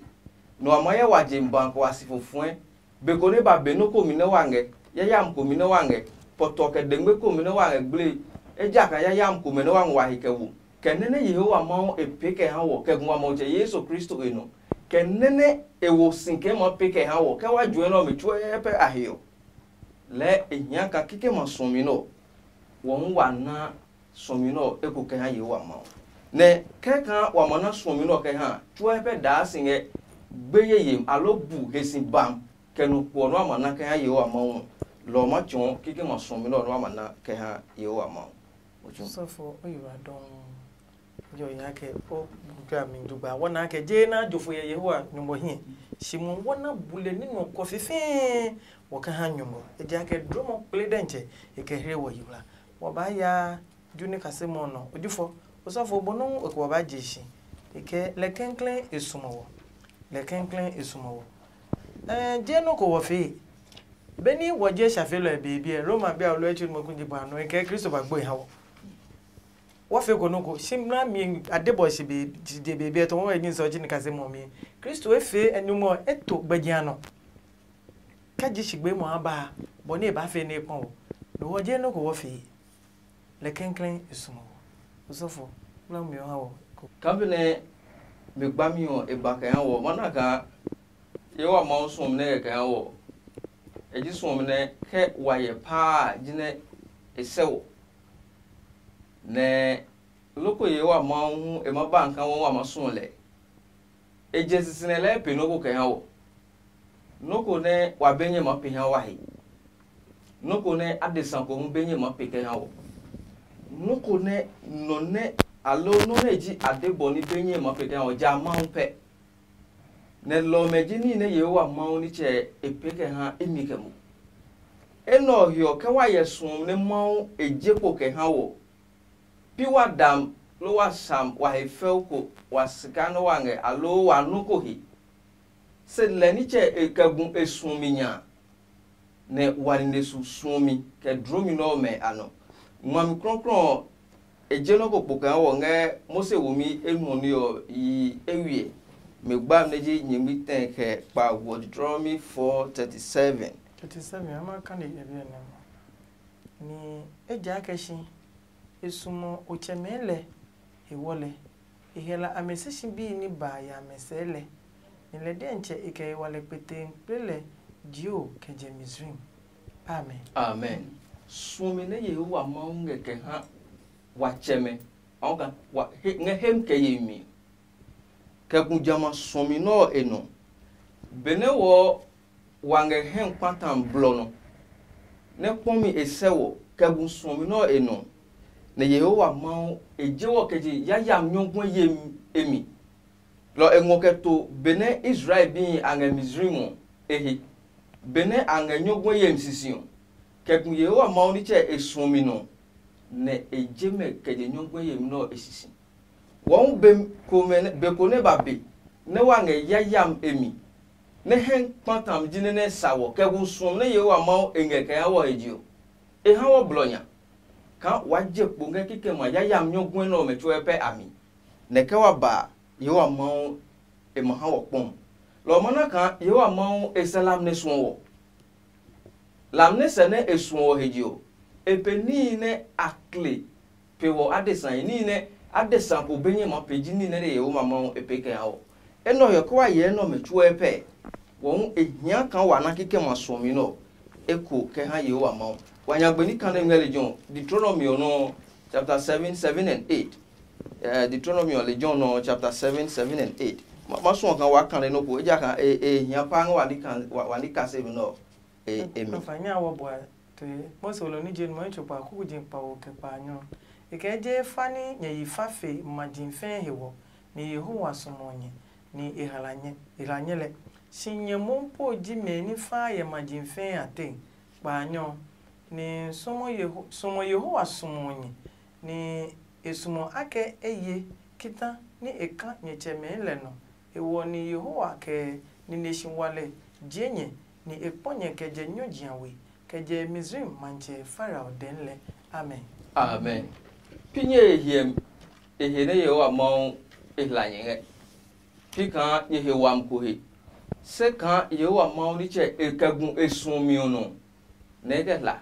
nɛ wa ma hyɛ wa je mi ba kɛ wa si fo fuɛ. Be ko nɛ ba be nɔ́ komi nɛ wa ngɛ, yayami komi nɛ wa ngɛ, pɔtɔ kɛ dengme komi nɛ wa ngɛ gble, ejakaa yayami komɛ nɛ wa ngɔ wa he kɛ wo. kɛ nɛ nɛ Yehowa Mawu e pee kɛ ha wɔ kɛ gu Matsɛ Yesu Kristo e nɔ, kɛ nɛ nɛ e wo si kɛ ma pee kɛ ha wɔ kɛ wa juɛ nɛ ɔmɛ tsuɛ pɛ a he ɔ, lɛɛ e hia kaa kikɛmɛ a suɔmi nɛ ɔ, wɔ hu wa na suɔmi nɛ ɔ eko kɛ ha Yehowa Mawu. Nɛ kɛkaa wa ma na suɔmi nɛ ɔ kɛ ha a, tsuɛ pɛ daa si ngɛ gbeye yemi aloo bu he si bam kɛ nɔ kpo ɔ nɛ wa ma na kɛ ha Yehowa Mawu ɔ, lɔ ɔ ma tsɔɔ kikɛmɛ a suɔmi nɛ ɔ nɛ wa ma na kɛ ha Yehowa Mawu. Sɔfo, o yi wa dɔŋ. Yo, nya ke o jua mi dugba. Wɔ na ke je na jo fo ye Yehowa nyumbɔ hiɛ. Shi mo wɔ na bule ni nɔ kɔ fifii wɔ ka ha nyumbɔ. E ja ke dromɔ kple dɛntsɛ e ke hre wɔ yi wla. Wɔ ba ya ju ne kase mɔ nɔ. O ju fɔ. O sɔfo bo nɔ o ko ba je shi. E ke lɛ kɛnklɛn e sumɔ wɔ. Lɛ kɛnklɛn e sumɔ wɔ. Eh, je nɔ ko wɔ fee. Beni wɔ je shafelɔ e be biɛ Roma bia o lɔ e tsu mo kun je ba nɔ e ke Kristo ba gbo e ha wɔ. Wɔfee ko nɔ́ ko, shi mlami adebɔ shi be je be biɛ tɔ wɔn wɛ nyi sɔ ji ni kase mɔ mi. Kristo e fee enyumu ɔ e to gbɛji a nɔ. Kɛ ji shigbe mɔ a ba a, bɔ ni e ba fee nɛ e kpɔ wɔ. Lo wɔ je nɔ́ ko wɔfee. Lɛ kɛnklɛn e sumo wɔ. Osɔfo, mlami ɔ ha wɔ ko. Kabi nɛ me gbami ɔ e ba kɛ ha wɔ, ma na kaa Yehowa Mawu suɔmi nɛ e kɛ ha wɔ. E ji suɔmi nɛ kɛ wa yɛ paa jinɛ e sɛ wɔ. Nɛ loko Yehowa Mawu hu e ma ba ngka wa wa ma suɔ lɛ. E je sisi nɛ lɛɛ pe nɔ́ ko kɛ ha wɔ. Nɔ́ ko nɛ wa be nyɛ maa pe ha wa he. Nɔ́ ko nɛ adesa ko hu be nyɛ maa pe kɛ ha wɔ. Nɔ́ ko nɛ nɔ nɛ aloo nɔ́ nɛ ji adebɔ ní be nyɛ maa pe kɛ ha wɔ ja Mawu pɛ. Nɛ lɔ ɔmɛ ji níhi nɛ Yehowa Mawu nitsɛ e pee kɛ ha imi kɛ mo. Enɛ ɔ he ɔ, ke wa hyɛ suɔmi nɛ Mawu e je kpo kɛ ha wɔ. Pi wa dam loo wa sam wa he fɛu ko wa sika nɛ wa ngɛ aloo wa nɔ́ ko he. Se lɛ nitsɛ e kɛ gu e suɔmi nya, nɛ wa nine su suɔmi kɛ dlomi nɛ ɔmɛ a nɔ. Ngmami klɔuklɔu ɔ, e je nɔ́ ko kpo kaa wɔ ngɛ Mose womi enuɔ ní ɔ yi eywiɛ. Me gba nɛ ji nyɛngmi tɛ kɛ kpa wɔ Deuteronomy four thirty seven. Thirty seven a ma ka ne yɛ biɛ nɛ. Ni ejaakɛ shi e sumo otsɛmɛɛ lɛ he wɔ lɛ. E hyɛ la amɛ sishi bii ní ba a ya amɛ sɛɛ lɛ, nɛ lɛ diɛntsɛ e kɛ e wa lɛ kpeteŋkple lɛ jio kɛ jɛ Misraim. Amen. Amen. Suɔmi nɛ Yehowa Mawu ngɛ kɛ ha wa tsɛmɛ, a ka wa he, ngɛ hem kɛ ye mi. Kɛ gu jamɛ a suɔmi nɛ ɔ e nɔ. Benɛ wɔ wa ngɛ hɛngkpata blɔ nɔ, nɛ kpɔmi e sɛ wɔ kɛ gu suɔmi nɛ ɔ e nɔ, nɛ Yehowa Mawu e je wɔ kɛ je yayami nyɔguɛ yemi e mi. Lɔ e ngɔ kɛ to benɛ Israel bihi a ngɛ Misraim ɔ e he. Benɛ a ngɛ nyɔguɛ yemi sisi ɔ, kɛ gu Yehowa Mawu nitsɛ e suɔmi nɔ, nɛ e je mɛ kɛ je nyɔguɛ yemi nɛ ɔ e sisi. Wɔ hu be komɛ nɛ- be ko nɛ ba be nɛ wa ngɛ yayami e mi, nɛ hɛ kpata mi ji nɛ nɛ sa wɔ kɛ gu suɔmi nɛ Yehowa Mawu e ngɛ kɛ ha wɔ he je ɔ, e ha wɔ blɔ nya kaa waa je kpo ngɛ kikɛmɛ a yayami nyɔguɛ nɛ ɔmɛ tsuɛ pɛ a mi, nɛ kɛ wa ba a, Yehowa Mawu e ma ha wɔ kpɔm. Lɔ ɔ ma na kaa Yehowa Mawu e sɛ lam nɛ suɔ wɔ. Lam nɛ sɛ nɛ e suɔ wɔ he je ɔ, e pe níhi nɛ a kle pe wɔ adesa he. Níhi nɛ adesa ko be nyɛ maa pe ji níhi nɛ Yehowa Mawu e pee kɛ ha wɔ. Enɛ ɔ hyɛ kɛ wa hyɛ nɛ ɔmɛ tsuɛ pɛ. Wɔ hu e hia kaa wa na kikɛmɛ a suɔmi nɛ ɔ, eko kɛ ha Yehowa Mawu. Wa nya gbe ní kane ngɛ lejɛ ɔ, Deuteronomy ɔ nɔuu, chapter seven, seven and eight. Eh, Deuteronomy ɔ lejɛ ɔ nɔuu, chapter seven, seven and eight. Ma, ma suɔ kaa wa kane nɔ́ ko, ejakaa e, e hia paa ngɛ wa ní ka, wa, wa ní kaseli nɛ ɔ. E, e mi. Nɔfa nya wɔ bua to ye. Mose wo lo ní je nɔ tso kpa kuku je kpa wo kɛ kpa nyɔ. E kɛ je fa ní nyɛ yi fa fe ma ji fɛɛ he wɔ, ni Yehowa sumo nyɛ, ni e hla nyɛ, e hla nyɛ lɛ. Si nyɛ mohu po ji mɛ ní fa yɛ ma ji fɛɛ a te kpa nyɔ, ni sumo Yeho, sumo Yehowa sumo nyɛ, ni e sumo akɛ e ye kita ní e ka nyɛ tsɛmɛ lɛ nɔ. E wɔ ni Yehowa kɛ nine si wa lɛ jie nyɛ, ni e kpɔ nyɛ kɛ jɛ nyɔji a we, kɛ jɛ Misraim matsɛ Farao dɛn lɛ. Amen. Amen. Pi nyɛ e hiɛ e he nɛ Yehowa Mawu e hla nyɛ ngɛ. Pi kaa nyɛ he wami ko he. Se kaa Yehowa Mawu nitsɛ e kɛ gu e suɔmi ɔ nɔ nɛ e kɛ hla.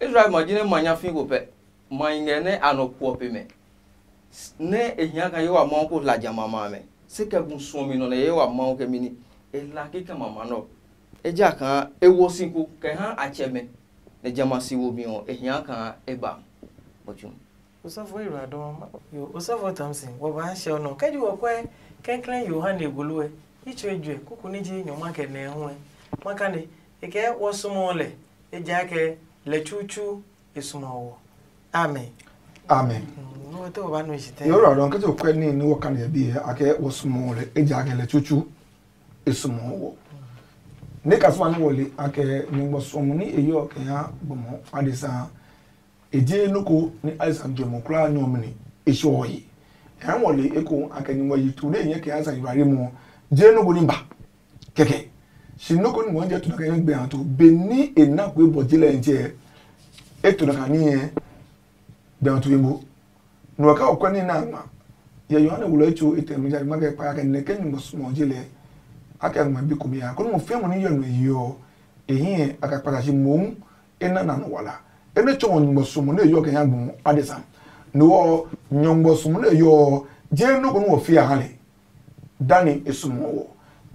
Israel ma ji nɛ ma nyafii ko pɛ, ma hi ngɛ nɛ a nɔ kuɔ pe mɛ. nɛ e hia kaa Yehowa Mawu ko hla jamɛ a ma amɛ, se kɛ gu suɔmi nɔ nɛ Yehowa Mawu kɛ mi ní e hla kikɛ mama nɛ ɔ. Ejakaa e wo si ko kɛ ha a tsɛmɛ, nɛ jamɛ a si womi ɔ e hia kaa e ba bɔ tsu. Osɔfo Iradɔ, yo, Osɔfo Thompson, wɔ ba hyɛ nɔ. Kɛji wɔ kwɛ kɛnklɛn Yohane gulu ɛ, yitsɔ ejue, kuku ni ji nyɔngma kɛ nɛ hu ɛ. Ma kane, e kɛ wɔ sumɔ lɛ, ejakaa lɛ tsutsu e sumɔ wɔ. Amen. Amen. Wo to ba no shi tɛ. Yo ra don kɛji wɔ kwɛ ni ni wɔ kane bi ɛ, akɛ wɔ sumɔ lɛ, ejakaa lɛ tsutsu e sumɔ wɔ. Ne ka suma ni wɔ le akɛ nyɔngma sumɔ ni e yɔ kɛ ha gbɔmɔ adesa. E je noko ni Isaac jɔmɔ kulaa nyɔmi ni e shɔ yi. Ɛhɛ wɔ le eko akɛ nyumu yi tu ne nyɛ kɛ Isaac yi bare mu. Je noko ni ba. Kɛkɛ. Shi noko ni mo je tu na kɛ gbe an to be ni e na kwe bɔ je lɛ nje. E to na ka ni e gbe an to yembo. No ka o kwɛ ni na ma. Ye Yohane wulo e cho e tɛ mi ja ma kɛ pa kɛ ne kɛ nyumu sumɔ je lɛ. Akɛ ngma bi ko mi ya. Ko mo fe mo ni yɔ no yi ɔ. E hi a ka kpata shi mo e na nano wala. Enɛ tsɔ nyɔngmɔ sumu nɛ e yɔ kɛ nya gbu adesa. No ɔ nyɔngmɔ sumu nɛ e yɔ je nɔ ko nɛ wɔ fi a ha lɛ. Dani e sumu wɔ.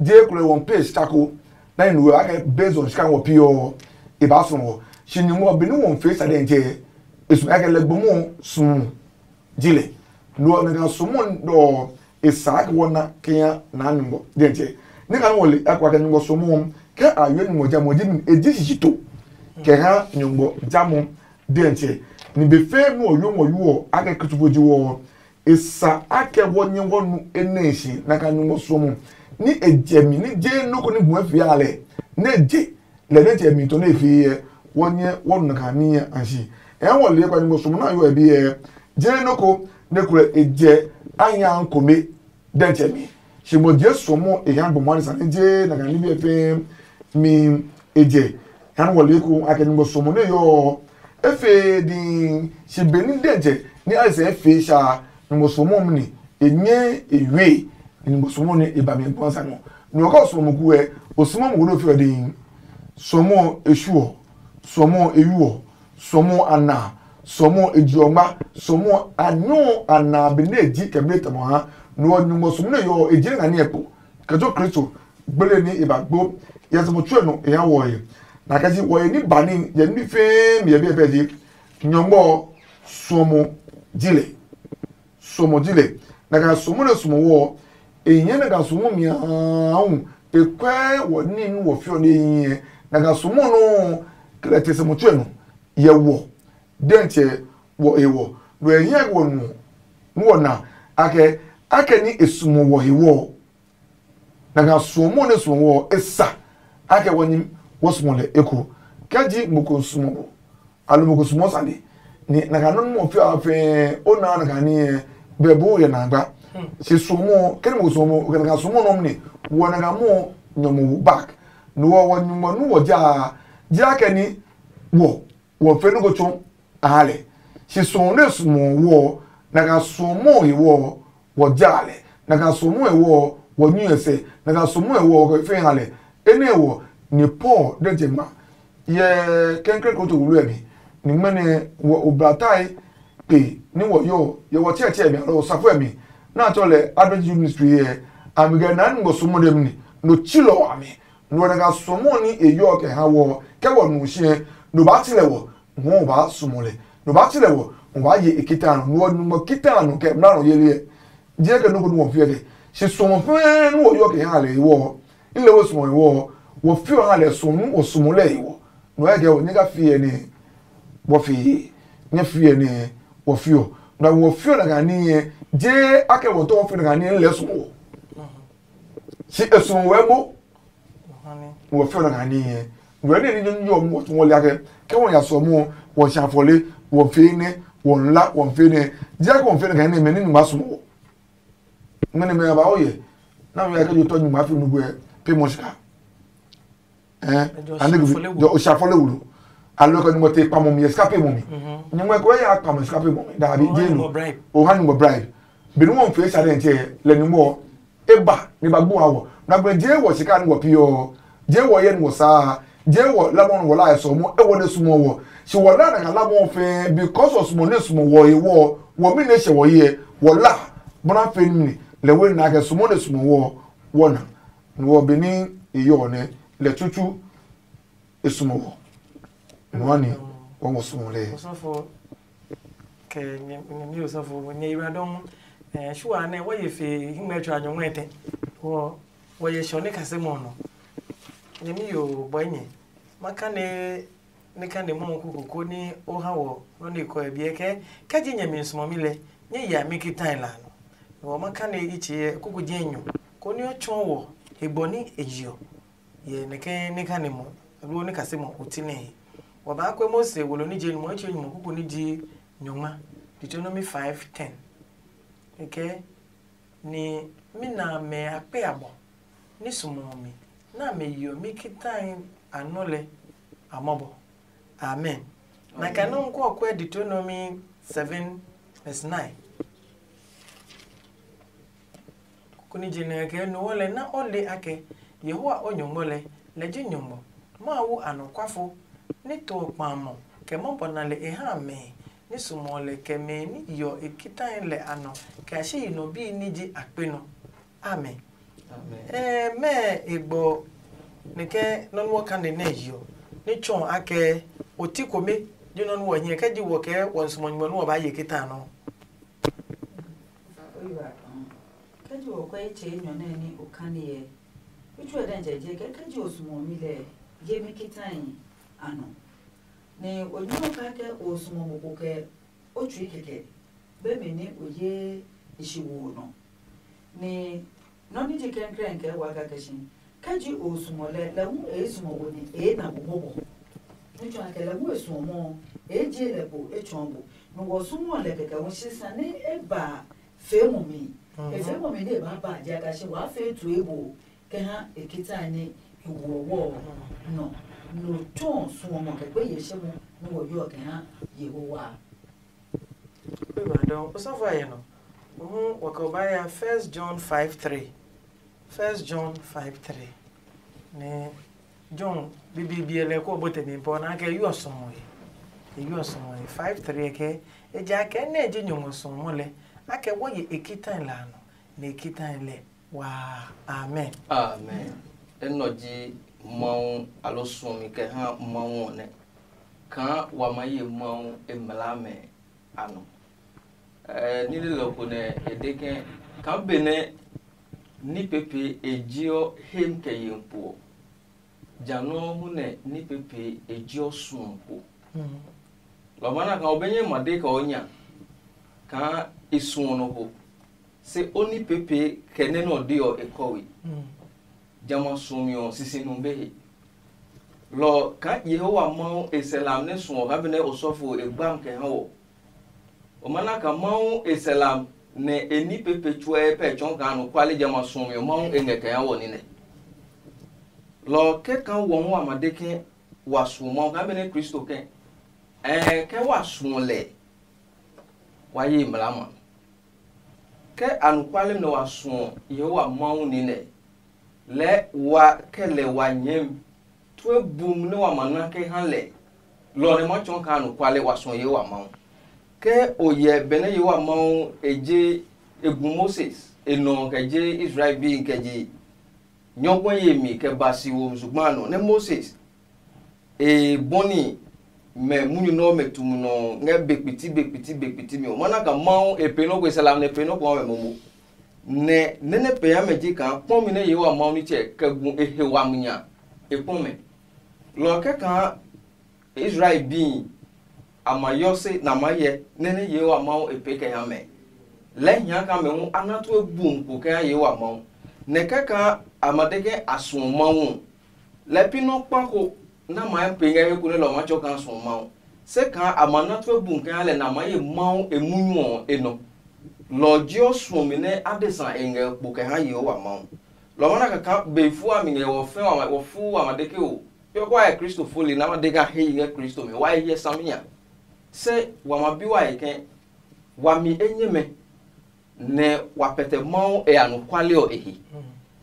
Je kulɛ wɔn pe sita ko na ni nuwe akɛ based on sika wɔ pi ɔ e ba sumu wɔ. Shi nyɔngmɔ bi ni wɔn fe sa dɛ jɛ e sumu akɛ lɛ gbomo sumu ji lɛ. No ɔ nɛ ka sumu dɔ e sa akɛ wɔ na kɛ nya na nyɔngmɔ dɛ jɛ. Ne ka wɔ le akwa kɛ nyɔngmɔ sumu kɛ a yɔ nyɔngmɔ ja mo ji e ji sisi to. Kɛ ha nyɔngmɔ ja mo diɛntsɛ ni be fɛɛ nɔ ɔ yo ngɔ yo ɔ akɛ kutupo ji wɔ ɔ, e sa akɛ wɔ nyɛ wɔ nu enɛ shi na ka nyɔngmɔ suɔmɔ ni e jɛ mi ni je nɔ ko ni bu fia lɛ ne je lɛ ne jɛ mi to ne fie yɛ wɔ nyɛ wɔ nu na ka mi yɛ anshi. Ɛ wɔ le kwa nyɔngmɔ suɔmɔ na yo e bi yɛ je nɔ ko ne kulɛ e jɛ anya kome dɛntsɛ mi. Shi mo je suɔmɔ e ha gbɔmɔ ni sane je na ka ni bi fɛɛ mi e jɛ han wɔ le ko akɛ ni mo suɔmɔ ne yɔ e fe di shi be ni dɛntsɛ ni a sɛ fe sha ni mo suɔmɔ mi ni e nyɛ e yue ni mo suɔmɔ ni e ba mi gbɔn sa no. Ni o ka suɔmɔ ku ɛ o suɔmɔ mo wo do fi ɔ di suɔmɔ e shuɔ suɔmɔ e yuɔ sɔmɔ a na sɔmɔ eji ɔgba sɔmɔ a nyɔ a na be ne ji kɛ be tɛmɔ ha no ɔ nyugbɔ sɔmɔ ne yɔ eji ne ngani ɛkpo kɛtɔ kristo gbele ni e ba gbo yɛ sɔmɔ tsuɛ no e ha wɔ ye na kɛsi wɔ ye ni ba ni yɛ ni fɛɛ mi yɛ bi yɛ pɛ ji nyɔngbɔ sɔmɔ ji lɛ sɔmɔ ji lɛ na ka sɔmɔ ne sɔmɔ wɔ e nyɛ na ka sɔmɔ mi ahun e kwɛ wɔ ni nu wɔ fiɔ ne yi yɛ na ka sɔmɔ no kɛlɛ te sɔmɔ tsuɛ no yɛ wɔ dɛntsɛ wɔ e wɔ no e nyɛ wɔ nu nu wɔ na akɛ akɛ ni e sɔmɔ wɔ he wɔ na ka sɔmɔ ne sɔmɔ wɔ e sa akɛ wɔ nyi wɔ sɔmɔ lɛ eko kɛ ji mo ko sɔmɔ bo alo mo ko sumɔ sane ni na ka nɔn mo fi a fɛ o na na ka ni bɛ bo yɛ na gba si sumɔ kɛ ni mo sumɔ kɛ na ka sumɔ nɔm ni wɔ na ka mo nyɔmo back no wɔ wɔ nyumɔ nu wɔ ja ja kɛ ni wɔ wɔ fɛ nu ko tso a lɛ si sumɔ ne sumɔ wɔ na ka sumɔ he wɔ wɔ ja lɛ na ka sumɔ he wɔ wɔ nyu ɛsɛ na ka sumɔ he wɔ fɛ ha lɛ ene wɔ ni paul de je ma yɛ kɛnkɛn ko to wulu ɛmi ni ŋmɛnɛ wɔ oblatae pe ni wɔ yɔ yɛ wɔ tsɛɛtsɛɛ mi alɔ osafo ɛmi na tsɔ lɛ advent youth ministry yɛ ami gɛ na ni wɔ sumɔ de mi no tsilɔ ami no wɔ na ka sumɔ ni e yɔ kɛ ha wɔ kɛ wɔ nu shiɛ no ba tsilɛ wɔ wɔ ba sumɔ lɛ no ba tsilɛ wɔ wɔ ba ye e kita no wɔ nu mɔ kita no kɛ mla no yeli yɛ Jehanɛ nɔ́ ko nɛ wɔ fiɛ kɛ. Shi suɔmɔ fɛɛ nɛ wɔ yɔ kɛ ha lɛ hewɔ, i lɛ wo suɔmɔ hewɔ, wɔ fiɔ ha lɛ suɔmɔ nɛ wɔ suɔmɔ lɛ hewɔ. Nɔ yɛ kɛ wɔ nyɛ ka fiɛ nɛ wɔ fi nyɛ fiɛ nɛ wɔ fiɔ. Na wɔ fiɔ na ka ni yɛ je akɛ wɔ tɔ wɔ fiɔ na ka ni lɛ suɔmɔ wɔ. Shi e suɔmɔ wɛ mo. Wɔ fɛ̃ nɔ ngɛ a níhi. Wɛ ní ní nyɔmɔ wɔ tun wɔ lia kɛ kɛ wɔ ya sɔ mu wɔ sha fɔle wɔ fe ne wɔ nla wɔ fe ne. Dia kɛ wɔ fe ne kɛ ne mɛ ní numa sum wɔ. Mɛ ne mɛ ba o yɛ. Na mɛ ya kɛ jo tɔ nyuma fi nu bɛ pe mo shika. Eh, ane bi jo o sha fɔle wulu. Alo kɛ nyuma te pa mo mi shika pe mo mi. Nyuma ko ya pa mo shika pe mo mi. Da bi je no. O ha nyuma bribe. Bi no wɔ fe sha den che le nyuma e ba ni ba gbu ha wɔ na gbɛ je wɔ sika ni wɔ piɔ je wɔ yɛ ni wɔ saa je wɔ lamɔ ni wɔ la sɔ mɔ e wɔ ne sumɔ wɔ si wɔ la na ka lamɔ fɛ because of sumɔ ne sumɔ wɔ ye wɔ wɔ mi ne hyɛ wɔ yɛ Wɔ la bɔna fe nimli lɛ we na kɛ sumo ne sumo wɔ wɔ na. Ni wɔ be ni e yɔ nɛ lɛ tutu e sumo wɔ. Nuani wɔ wɔ sumo lɛ. Osɔfo kɛ nyɛmi osɔfo nyɛ yira dɔn. Eh, shuwa nɛ wɔ ye fe hingmɛ tsɔ anyɔ ŋmɛ tɛ. Wɔ wɔ ye shɔ ne kase mɔ nɔ. Nyɛmi yo bɔ nyɛ. Ma ka ne ne ka ne mɔ kuku ko ni o ha wɔ nɔ ne kɔ biɛ kɛ kɛ ji nyɛmi sumɔ mi lɛ. Nyɛ ya mi ki tai la nɔ. Wɔ ma ka ne ichi kuku je nyu ko ni o chɔ wɔ e gbɔ ni e jiɔ. Yɛ nɛkɛ ne ka ne mɔ, lo ne ka se mɔ o ti nɛ he. Wa ba kwe Mose wolo ni je nyumu eche nyumu kuku ni ji nyɔngma. Deuteronomy five ten. Eke ni mi na mɛ akpe abɔ ni sumɔ mi na mɛ yiɔ mi kitai anɔ lɛ amɔbɔ. Amen. Na ka nɔ nkɔ kwɛ Deuteronomy seven verse nine. Kuni je nɛ kɛ nuɔ lɛ na o le akɛ Yehowa o nyɔngmɔ lɛ, lɛ ji nyɔngmɔ, Mawu anɔkwafo, ni to kpamɔ kɛ mɔbɔ na lɛ e ha mɛ ni sumɔ lɛ kɛ mɛ ni yɔ e kitai lɛ a nɔ kɛ a shi yi nɔ bi ni ji akpe nɔ. Amen. Ɛɛ mɛ e gbɔ nɛ kɛ nɔ́ nú ɔ kane nɛ yi ɔ, ní tsɔ akɛ o ti komɛ ji nɔ́ nú ɔ hiɛ kɛ ji wɔ kɛ wɔ nsumɔ nyumu ɔ nú ɔ baa ye kita nɔ. Kɛji o kɔ ye tsɛ enyɔ nɛ ni o kani yɛ, itsu ɛ dɛ jɛ jɛ kɛ kɛji o sumɔ mi lɛ ye mi kitai a nɔ. Ni o nyɔ ka kɛ o sumɔ mo ko kɛ o tsui kɛkɛ be mi ni o ye ishi wo nɔ. Ni nɔ ni ji kɛnkrɛn kɛ wa ka kɛ shi kɛji o sumɔ lɛ lɛ hu e sumɔ wo ni e na bo mo bɔ. Nitsɔ a kɛ lɛ hu e suɔ mɔ e je lɛ bo e tsɔ bo. No wɔ sumɔ lɛ kɛkɛ hu sisa ni e ba fe mo mi. E fe mo mi ni e ba ba ja ka shi wa fe tu e bo kɛ ha e kita ni e wɔ wɔ nɔ. No tɔ suɔ mɔ kɛ gbe ye shi mo no wɔ yɔ kɛ ha Yehowa. Pe ba dɔ o sa fa ye no. Hu wa ka ba ya First John five three. First John five three. Ne John bibi biɛ lɛ ko bote mi pɔ na ke yu osɔmɔ ye. Yu osɔmɔ ye five three ke e ja ke ne je nyɔmɔ sɔmɔ lɛ. Ake wo ye e kitan la no. Ne e kitan lɛ. Waa. Amen. Amen. Enɔ ji Mawu alo suɔmi kɛ ha Mawu ɔ nɛ kaa wa maa ye Mawu e mlaa mɛ a nɔ. Ɛɛ, ní lelɔ ko nɛ e de ke kaa benɛ ní pepe e jeɔ hem kɛ yen kpo ɔ, ja nɔuu hu nɛ ní pepe e jeɔ suɔ kpo. Lɔ ɔ maa na kaa o be nyɛ ma de kɛ o nya kaa e suɔ nɔ ko, se o ní pepe kɛ nɛ nɛ ɔ de ɔ e kɔwe. Jamɛ a suɔmi ɔ sisi nɔ be he. Lɔ ɔ kaa Yehowa Mawu e sɛ lam nɛ suɔ kaa benɛ osɔfo e gbam kɛ ha wɔ. O ma na kaa Mawu e sɛ lam nɛ e ní pepe tsuɛ pɛ tsɔɔ kaa anɔkuale jamɛ a suɔmi ɔ Mawu e ngɛ kɛ ha wɔ ní nɛ. Lɔ ɔ kɛ kaa wɔ hu a ma de ke wa suɔ Mawu kaa benɛ Kristo kɛ ɛɛ ke wa suɔ lɛ wa ye mlaa ma. Ke anɔkuale nɛ wa suɔ Yehowa Mawu ní nɛ, lɛɛ wa kɛ lɛ wa nyɛɛmi tue bum nɛ wa ma na kɛ ha lɛ. Lɔ ɔ nɛ ma tsɔɔ kaa anɔkuale wa suɔ Yehowa Mawu. Ke o hyɛ benɛ Yehowa Mawu e je e gu Moses e nɔ kɛ je Israel bi kɛ je nyɔguɛ yemi kɛ ba si wo zugba a nɔ nɛ Moses e bɔni mɛ munyu nɛ ɔmɛ tu munɔ ngɛ be kpiti be kpiti be kpiti mi ɔ ma na ka Mawu e pe nɔ ko e sɛ lam nɛ e pe nɔ ko ha mɛ momo. Nɛ nɛ nɛ pe ha mɛ ji kaa kpɔmi nɛ Yehowa Mawu nitsɛ kɛ gu e he wami nya e kpɔ mɛ. Lɔ ɔ kɛ kaa Israel bi a ma yɔ se nɛ a maa hyɛ nɛ nɛ Yehowa Mawu e pee kɛ ha mɛ. Lɛɛ hia kaa mɛ hu a na tue bum ko kɛ ha Yehowa Mawu. Nɛ kɛkaa a ma de ke a suɔ Mawu ɔ, lɛɛ pi nɔ́ kpa ko nɛ a ma ya pee ngɛ he ko nɛ lɔ ɔ maa tsɔɔ kaa a suɔ Mawu. Se kaa a ma na tue bum kɛ ha lɛ nɛ a maa ye Mawu e munyu ɔ e nɔ. Lɔ ɔ ji ɔ suɔmi nɛ adesa e ngɛ kpo kɛ ha Yehowa Mawu. Lɔ ɔ maa na kaka be fu a mi ngɛ wɔ fɛ̃ wɔ fu wa ma de ke o. Pe ɔ kɛ wa hyɛ Kristo fo le nɛ a ma de kaa he yi ngɛ Kristo mi, wa he hyɛ saminya. Se wa ma bi wa he ke, wami enyɛmɛ nɛ wa pɛtɛ Mawu e anɔkuale ɔ e he,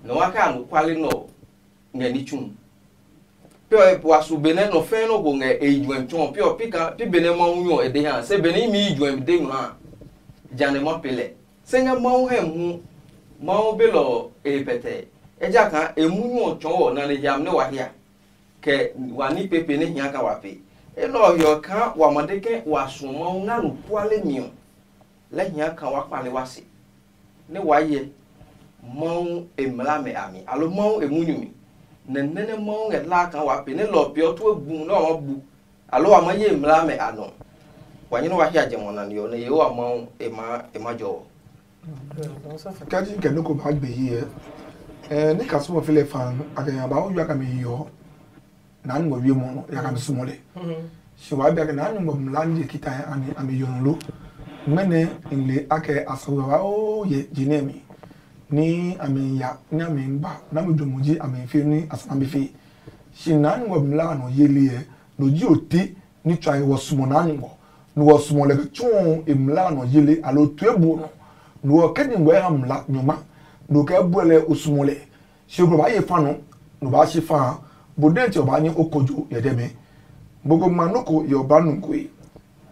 nɛ wa kɛ anɔkuale nɛ ɔ ngɛ ní tsu. Pe ɔ wa su benɛ nɔ fɛ̃ nɔ ko ngɛ e yi juɛmi tsɔ ɔ, pe ɔ pi kaa pi benɛ Mawu nyu ɔ e de ha, se benɛ imi yi juɛmi de ngmlaa a, ja nɛ ma pe lɛ. Se ngɛ Mawu hɛ hu, Mawu be lɔ ɔ e he pɛtɛɛ, ejakaa e munyu ɔ tsɔɔ wɔ nane hiami nɛ wa hia, kɛ wa ní pepe nɛ hia kaa wa pee. Enɛ ɔ he ɔ kaa wa ma de ke wa suɔ Mawu ngɛ anɔkuale mi ɔ, lɛ hia kaa wa kpale wa se, nɛ waa hyɛ Mawu e mlaa mɛ a mi, aloo Mawu e munyu mi. Nɛ nɛ nɛ Mawu ngɛ hlaa kaa waa pee, nɛ lɔ ɔ peeɔ tue gu nɛ wa maa bu, aloo wa maa ye e mlaa mɛ a nɔ. Wa nyɛ nɛ wa hia jɛ ngɔ nane ɔ, nɛ Yehowa Mawu e maa e ma jɔ ɔ. Kɛji kɛ nɔ́ ko baa gbe hiɛ, ɛ ní kasumɔ fi lɛ fan a kɛ nya ba o yua kɛ mi hiɔ. Naa ni ngɔ wie mɔ nɔ ya kɛ mi sumɔ lɛ. Si wa bia kɛ naa ni ngɔ mla ni je kita a mi a mi yɔnɔ lo. Mɛnɛ n le akɛ a sɔ wa o yɛ je nɛ mi. Ni a mi ya ni a mi ba na mi jɔ mo ji a mi fi ni a sa mi fi. Si naa ni ngɔ mla nɔ yeli ɛ, no ji o ti ni tswa wɔ sumɔ naa ni ngɔ. No wɔ sumɔ lɛ ke tsuɔ e mla nɔ yeli alo tue bu nɔ. No wɔ kɛ ni ngɔ ya mla nyɔma. No kɛ buɛ lɛ o sumɔ lɛ. Si o ba ye fa nɔ, no ba si fa. Bo dɛ tse o ba nyɛ o kojo yɛ dɛ mɛ. Bo ko ma no ko yɛ o ba nu ko.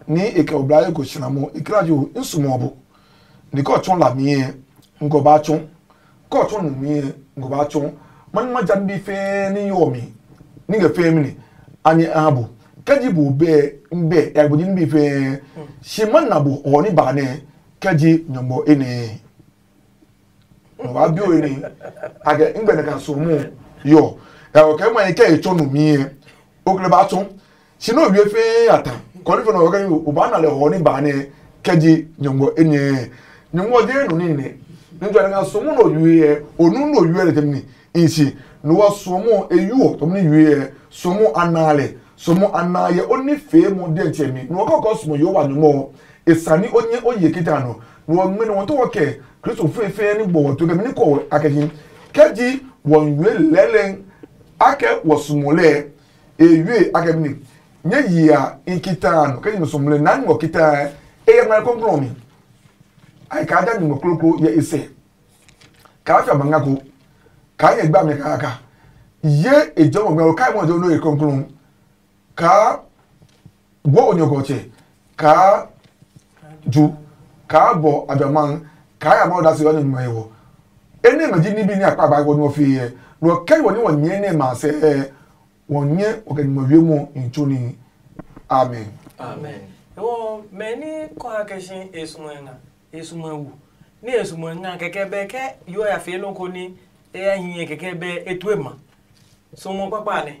Ni e kɛ o bla ye ko sina mo e kla jo n sumɔ bo. Ni ko tsɔ la mi ɛ, n ko ba tsɔ. Ko tsɔ nu mi ɛ, n ko ba tsɔ. Man ma jan bi fe ni yo mi. Ni ke fe mi ni. Ani a bo. Kɛ ji bo be be ya bo ni bi fe. Si man na bo o ni ba ne. Kɛ ji nyɔmbo ene. Nɔ wa bi o ni. Akɛ n gbɛ ne ka so mu. Yo. Ya o kɛ ma kɛ e tsɔ nu mi ɛ. O kle ba tsɔ. Si no wie fe ata. Kɔni fɛ nɔ kɛ o ba na lɛ hɔ ni ba ne kɛ ji nyɔngɔ enɛ. Nyɔngɔ je no ni ne. Ni jɔ na so mu no yue ɛ, o nu no yue le temi ni. Insi no wa so mu e yuɔ to ni yue ɛ. So mu ana le. So mu ana ye o ni fe mo de temi. No ko ko so mu yo wa nyɔngɔ. E sani o nye o ye kita no. No wa ngmene wɔn to wɔ kɛ Kristo fe fe ni bɔ wɔn to kɛ mi ni kɔ akɛ hi. Kɛ ji wɔn yue lɛlɛ akɛ wɔ sumɔ lɛ. E yue akɛ mi ni. Nyɛ yi a in kita no kɛ ni sumɔ lɛ na ni wɔ kita. E yɛ ngmɛlɛ kɔnklɔn mi. Ai ka ja ni mo kloklo yɛ e sɛ. Ka fi ama nga ko. Ka yɛ gba mi ka ka. Ye e jɔ mo ngmɛlɛ kai mo jɔ no e kɔnklɔn. Kaa gbo onyɔkɔtsɛ, kaa ju, kaa bɔ adwaman, kaa ya mɔ dasi ɔ nyɛ nyuma hewɔ. Enɛ mɛ ji nibi ni akpa ba wɔ nyɔ fi yɛ. Nɔ kɛ wɔ ni wɔ nyɛ nɛ ma sɛ ɛ, wɔ nyɛ wɔ kɛ nyuma wie mɔ in tso ni. Amen. Amen. Ewo mɛ ni kɔ ha kɛ shi esumɔ nga. Esumɔ wu. Ni esumɔ nga kɛkɛ bɛ kɛ yo ya fe nɔ ko ni e ya hiɛ kɛkɛ bɛ etue ma. Suɔmɔ kpakpa nɛ.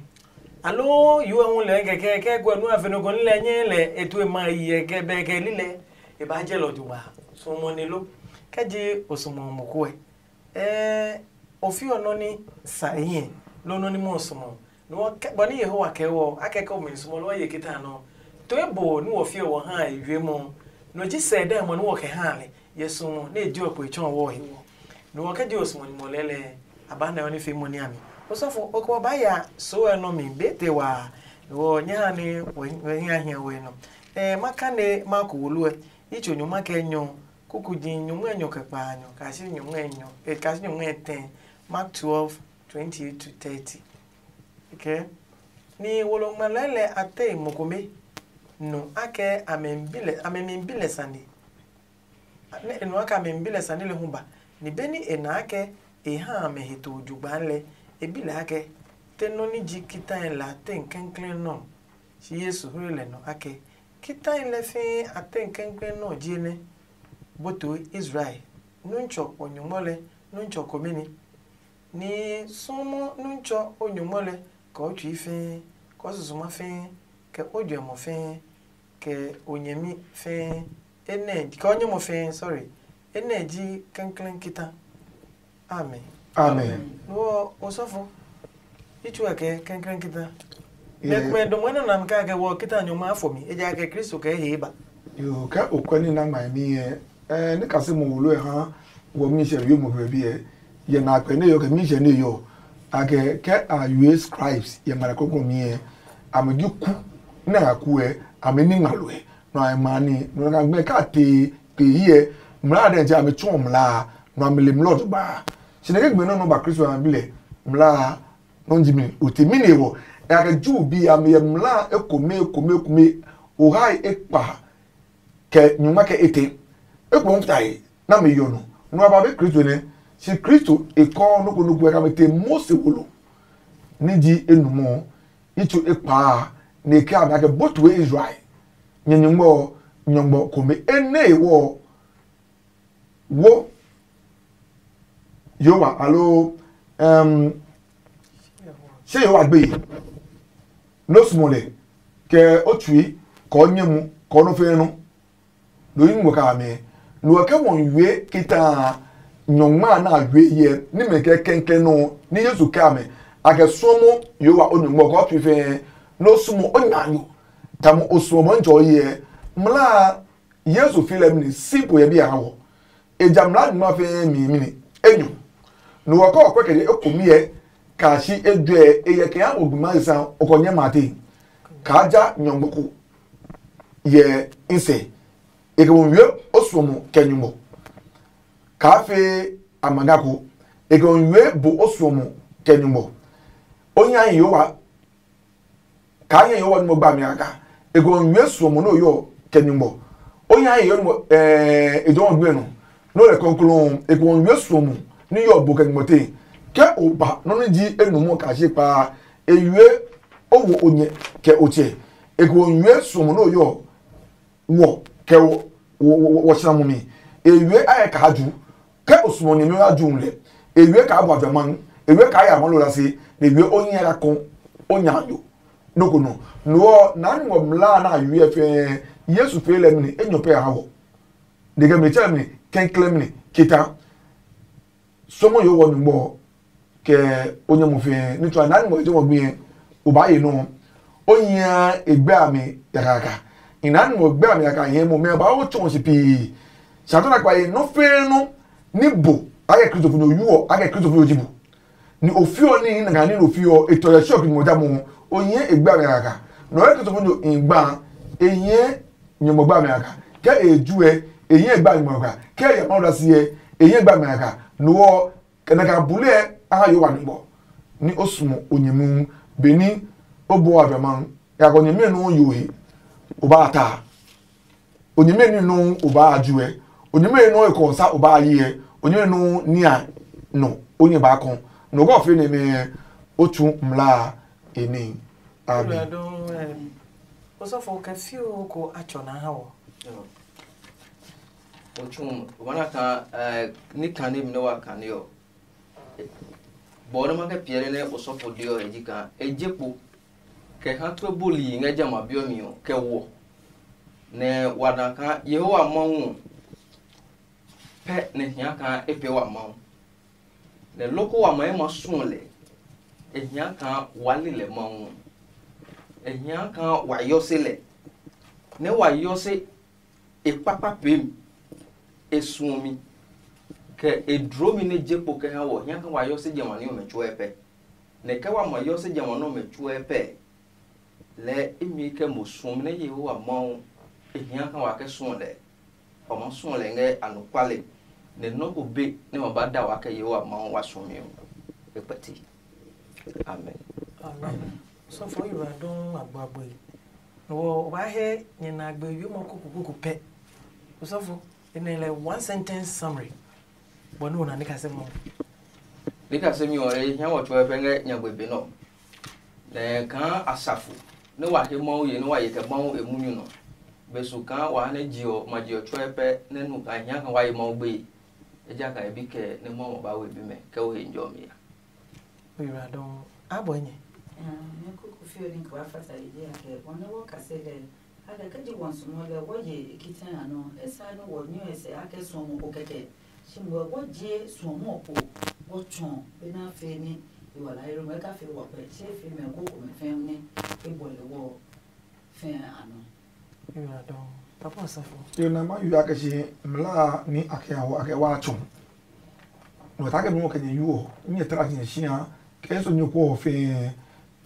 Aloo yo ɛ hu lɛ kɛkɛ kɛ gɔɛ nu a fe nɔ ko ni lɛ nyɛ lɛ etue ma yi ɛ kɛ bɛ kɛ li lɛ. E ba jɛ lɔ jogba. Suɔmɔ ne lo. Kɛ je o suɔmɔ mo ko ɛ. Ɛ o fi ɔ nɔ ni sa e hiɛ. Lo nɔ ni mo suɔmɔ. Nɔ kɛ bɔ ni Yehowa kɛ wɔ a kɛ kɛ o mi suɔmɔ lo ye kita nɔ. To e bo ni wɔ fi ɔ wɔ ha e yue mɔ. Nɔ ji sɛ dɛ mɔ ni wɔ kɛ ha lɛ. Yɛ suɔmɔ nɛ e ji ɔ kpo e tsɔ ɔ wɔ he wɔ. Nɔ ɔ kɛ je o suɔmɔ nyumu lɛlɛ a ba nɛ ɔ ni fe mo ní a mi. Osɔfo o kɛ ba ya so ɛ nɔ mi be te wa. Wɔ nyɛ ha ni wɔ nyɛ ha hiɛ wɔ nɔ. Ɛ ma ka ne ma ko wolo ɛ. Yi tso nyuma kɛ nyɔ. Kuku ji nyuma nyɔ kɛ kpa nyɔ. Kasi nyuma nyɔ. E kasi nyuma tɛ. Mark twelve, twenty-eight to thirty. Okay. Ni wolo ngma lɛlɛ a te mo kome. No akɛ amɛ bi lɛ amɛ mi bi lɛ sane. Nɛ e nu akɛ a mi bi lɛ sane lɛ hu ba, ni beni e na akɛ e ha amɛ he to jugba lɛ, e bi lɛ akɛ, te nɔ ni ji kitai la te kɛnklɛn nɔ? Si Yesu hle lɛ nɔ akɛ, kitai lɛ fɛɛ a te kɛnklɛn nɔ ji nɛ, bo to Israel, nuntsɔ o nyɔngmɔ lɛ nuntsɔ komɛ ni. Ni sɔmɔ nuntsɔ o nyɔngmɔ lɛ kɛ o tsui fɛɛ, kɛ o susuma fɛɛ, kɛ o juɛmɔ fɛɛ, kɛ o nyɛmi fɛɛ. Enɛ kɛ o nyɛmɔ fɛɛ, sorry. Enɛ ji kɛnklɛn kita. Amen. Amen. Wo osɔfo. Itsu ɛ kɛ kɛnklɛn kita. Mɛ kumɛ dɔmɔ nɔ nam ka kɛ wɔ kita nyɔngma afɔ mi. Eja kɛ Kristo kɛ he ba. Yo, kɛ o kwɛ ni na ngma mi yɛ. Eh, ni kasi mo wolo ɛ ha wɔ mi sɛ yo mo bɛ bi ɛ. Yɛ na kpɛ ne yo kɛ mi sɛ ne yo. A kɛ kɛ a yo scribes yɛ mara koko mi ɛ. A mo gi ku na a ku ɛ. A mo ni ngma lo ɛ. Nɔ a ma ni nɔ ka gbɛ ka te pe yi ɛ. Mla dɛ nti a mo tsu mla. Nɔ a mo le mla ɔ ba. Sine ke gbɛ nɔ nɔ ba Kristo a bi lɛ. Mla nɔ ji mi o te mi ne wɔ. Ɛ a kɛ Ju bi a mo yɛ mla ekome ekome ekome. O ha e kpa kɛ nyuma kɛ ete. Ekpo n ta ye. na me yɔ nɔ. Nɔ a ba be Kristo nɛ, si Kristo e kɔ noko noko ɛ ka me te Mose wolo ni ji enumɔ itso ekpaa ne ke a mɛ ake botu Israel. Nyɛ nyumbɔ nyɔngbɔ kome ene wɔ wo Yehowa alo um, se Yehowa gbe no smɔ lɛ kɛ o tsui kɔ nyɛ mu kɔ no fe no. Lo yi ngɔ ka mɛ. Lo ke wɔn yue kita nyɔngma na yue yɛ ni mɛ kɛ kɛnkɛn no ni Yesu ka mɛ. A kɛ suɔmɔ Yehowa o nyɔngma kɔ tsui fe no sumo o nya yo. Tamɔ o suɔmɔ njɔ yɛ mla Yesu fi lɛ mini si po yɛ bi a wɔ. E ja mla nyuma fe mi mini enyo. No wɔ kɔ kɔ kɛ je e ko mi yɛ ka shi e jue e yɛ kɛ ya o gbi ma sa o kɔ nyɛ ma te. Ka ja nyɔngbo ko yɛ nsɛ. E ke wo wie o suɔmɔ kɛ nyumbɔ. Ka fe amaga ko. E ke wo wie bo o suɔmɔ kɛ nyumbɔ. O nya yi yo wa kaa nyɛ Yehowa nɔ gba mi a ka. E ko nyue suɔmɔ nɛ o yɔ kɛ nyumbɔ. O nya ye yɔ nɔ eh e jɔ gbe nɔ. No le kɔnklɔn e ko nyue suɔmɔ ni yɔ bo kɛ nyumbɔ te. Ke o ba nɔ ni ji e nu mɔ ka je kpa e yue o wo o nyɛ kɛ o tsɛ. E ko nyue suɔmɔ nɛ o yɔ wɔ kɛ wɔ wɔ wɔ sina mumi. E yue a yɛ kaa ju ke o sumo nyɛmi wa ju lɛ. E yue kaa bɔ ajɔman. E yue kaa ya mɔ lo la se. E yue o nyɛ la kɔn o nya yo. Noko nɔ. No ɔ na ni wɔ mla na yue fɛ Yesu fe lɛ mini e nyɔ pɛ ha wɔ. De kɛ mi tsɛ mini kɛnklɛ mini kita. Sɔmɔ yo wɔ nyugbɔ kɛ o nyɛ mo fɛɛ ní tsuaa naa ni mo je mo gbiɛ o baa ye nɔ. O nyia e gbɛ a mi yakayaka. I naa ni mo gbɛ a mi yaka nyɛ mo mɛ ba o tsɔɔ si pii. Sa tɔ na kpa ye nɔ fɛɛ nɔ ni bo a kɛ kristo fo nyo yu ɔ a kɛ kristo fo nyo ji bo. Ni o fi ɔ ni na ka ni o fi ɔ e tɔ yɛ sɔ ki mo ja mo. O nyɛ e gbɛ a mi yakayaka. Nɔ yɛ kristo fo nyo i gba e nyɛ nyɔmɔ gba mi yakayaka. Kɛ e ju ɛ e nyɛ gba nyɔmɔ yakayaka. Kɛ e yɛ ma da si ɛ e nyɛ gba mi yakayaka. No ɔ kɛ nɛ ka bule ɛ a ha Yehowa ningmɔ ní o sumo o nyɛmi hu benɛ o bua wa jɔma hu. Yakɔ nyɛmi nɔ yo he o ba ta. O nyɛmi ni nɔ o ba ju ɛ. O nyɛmi nɔ e kɔ sa o ba yi ɛ. O nyɛmi nɔ nia nɔ o nyɛ ba kɔn. Nɔ gɔ fe ne mɛ o tsu mla e ni. Amen. Osɔfo kɛ fioo ko a tsɔ na ha wɔ. O tsu o mana kan ni kan ne mi ne wa kan ne ɔ. Bɔ nɛ ma kɛ piɛ nɛ osɔfo de ɔ e ji kaa e je kpo kɛ ha tue boli ngɛ jamɛ a bi ɔ mi ɔ kɛ wɔ nɛ wa na kaa Yehowa Mawu ɔ pɛ nɛ hia kaa e pee wa Mawu. Nɛ loko wa ma e ma suɔ lɛ e hia kaa wa li lɛ Mawu ɔ. E hia kaa wa yɔ se lɛ nɛ wa yɔ se e kpakpa peemi, e suɔmi, kɛ e dlomi nɛ je kpo kɛ ha wɔ hia kaa wa yɔ se jamɛ a ni ɔmɛ tsuɛ pɛ. Nɛ kɛ wa ma yɔ se jamɛ a nɛ ɔmɛ tsuɛ pɛ, lɛɛ imi kɛ mo suɔmi nɛ Yehowa Mawu e hia kaa wa kɛ suɔ lɛ. Wa ma suɔ lɛ ngɛ anɔkuale, nɛ nɔ́ ko be nɛ ma ba da wa kɛ Yehowa Mawu wa suɔmi ɔ, e kpɛti. Amen. Amen. Sɔfo yi wa dɔn agbo agbo yi. Wo ba he nyɛ na gbe yumɔ kuku kuku pɛ. Sɔfo, ene le one sentence summary. Bɔ ne wo na ni ka se mo. Ni ka se mi o e hia wɔ tsɔ pɛ ngɛ nyagbe be nɔ. Nɛ kaa asafo ne wa he Mawu ye ne wa ye kɛ Mawu e munyu nɔ. Be su kaa wa ha ne je ɔ ma je ɔ tsɔɛ pɛ ne nu a hia kaa wa ye Mawu gbeye. Ejakaa e bi kɛ ne Mawu ba we bimɛ kɛ wo he njɔ mi ya. Oyiradɔn abɔ nyɛ. Ne kuku fiɔ ni kaba fata yi je akɛ bɔ ne wɔ kase lɛ. Akɛ kɛ ji wɔn sumɔ lɛ wɔ ye e kitɛ a nɔ. Esa ne wɔ nyɔ ɛ sɛ akɛ suɔmɔ ko kɛkɛ. Shi mo wɔ je suɔmɔ ko wɔ tsɔ be na fe ni e wala ero mo ka fe wɔ pɛ. Che fe mɛ ko ko mɛ fɛm ni e bɔ lɛ wɔ fɛ a nɔ. Oyiradɔn papa sɔfo. Yo na ma yu akɛ si mla ni akɛ awo akɛ wa tsɔ. No ta ke mi wɔ kɛ nyɛ yu ɔ nyɛ tra nyɛ sia kɛ so nyɛ ko ɔ fɛɛ.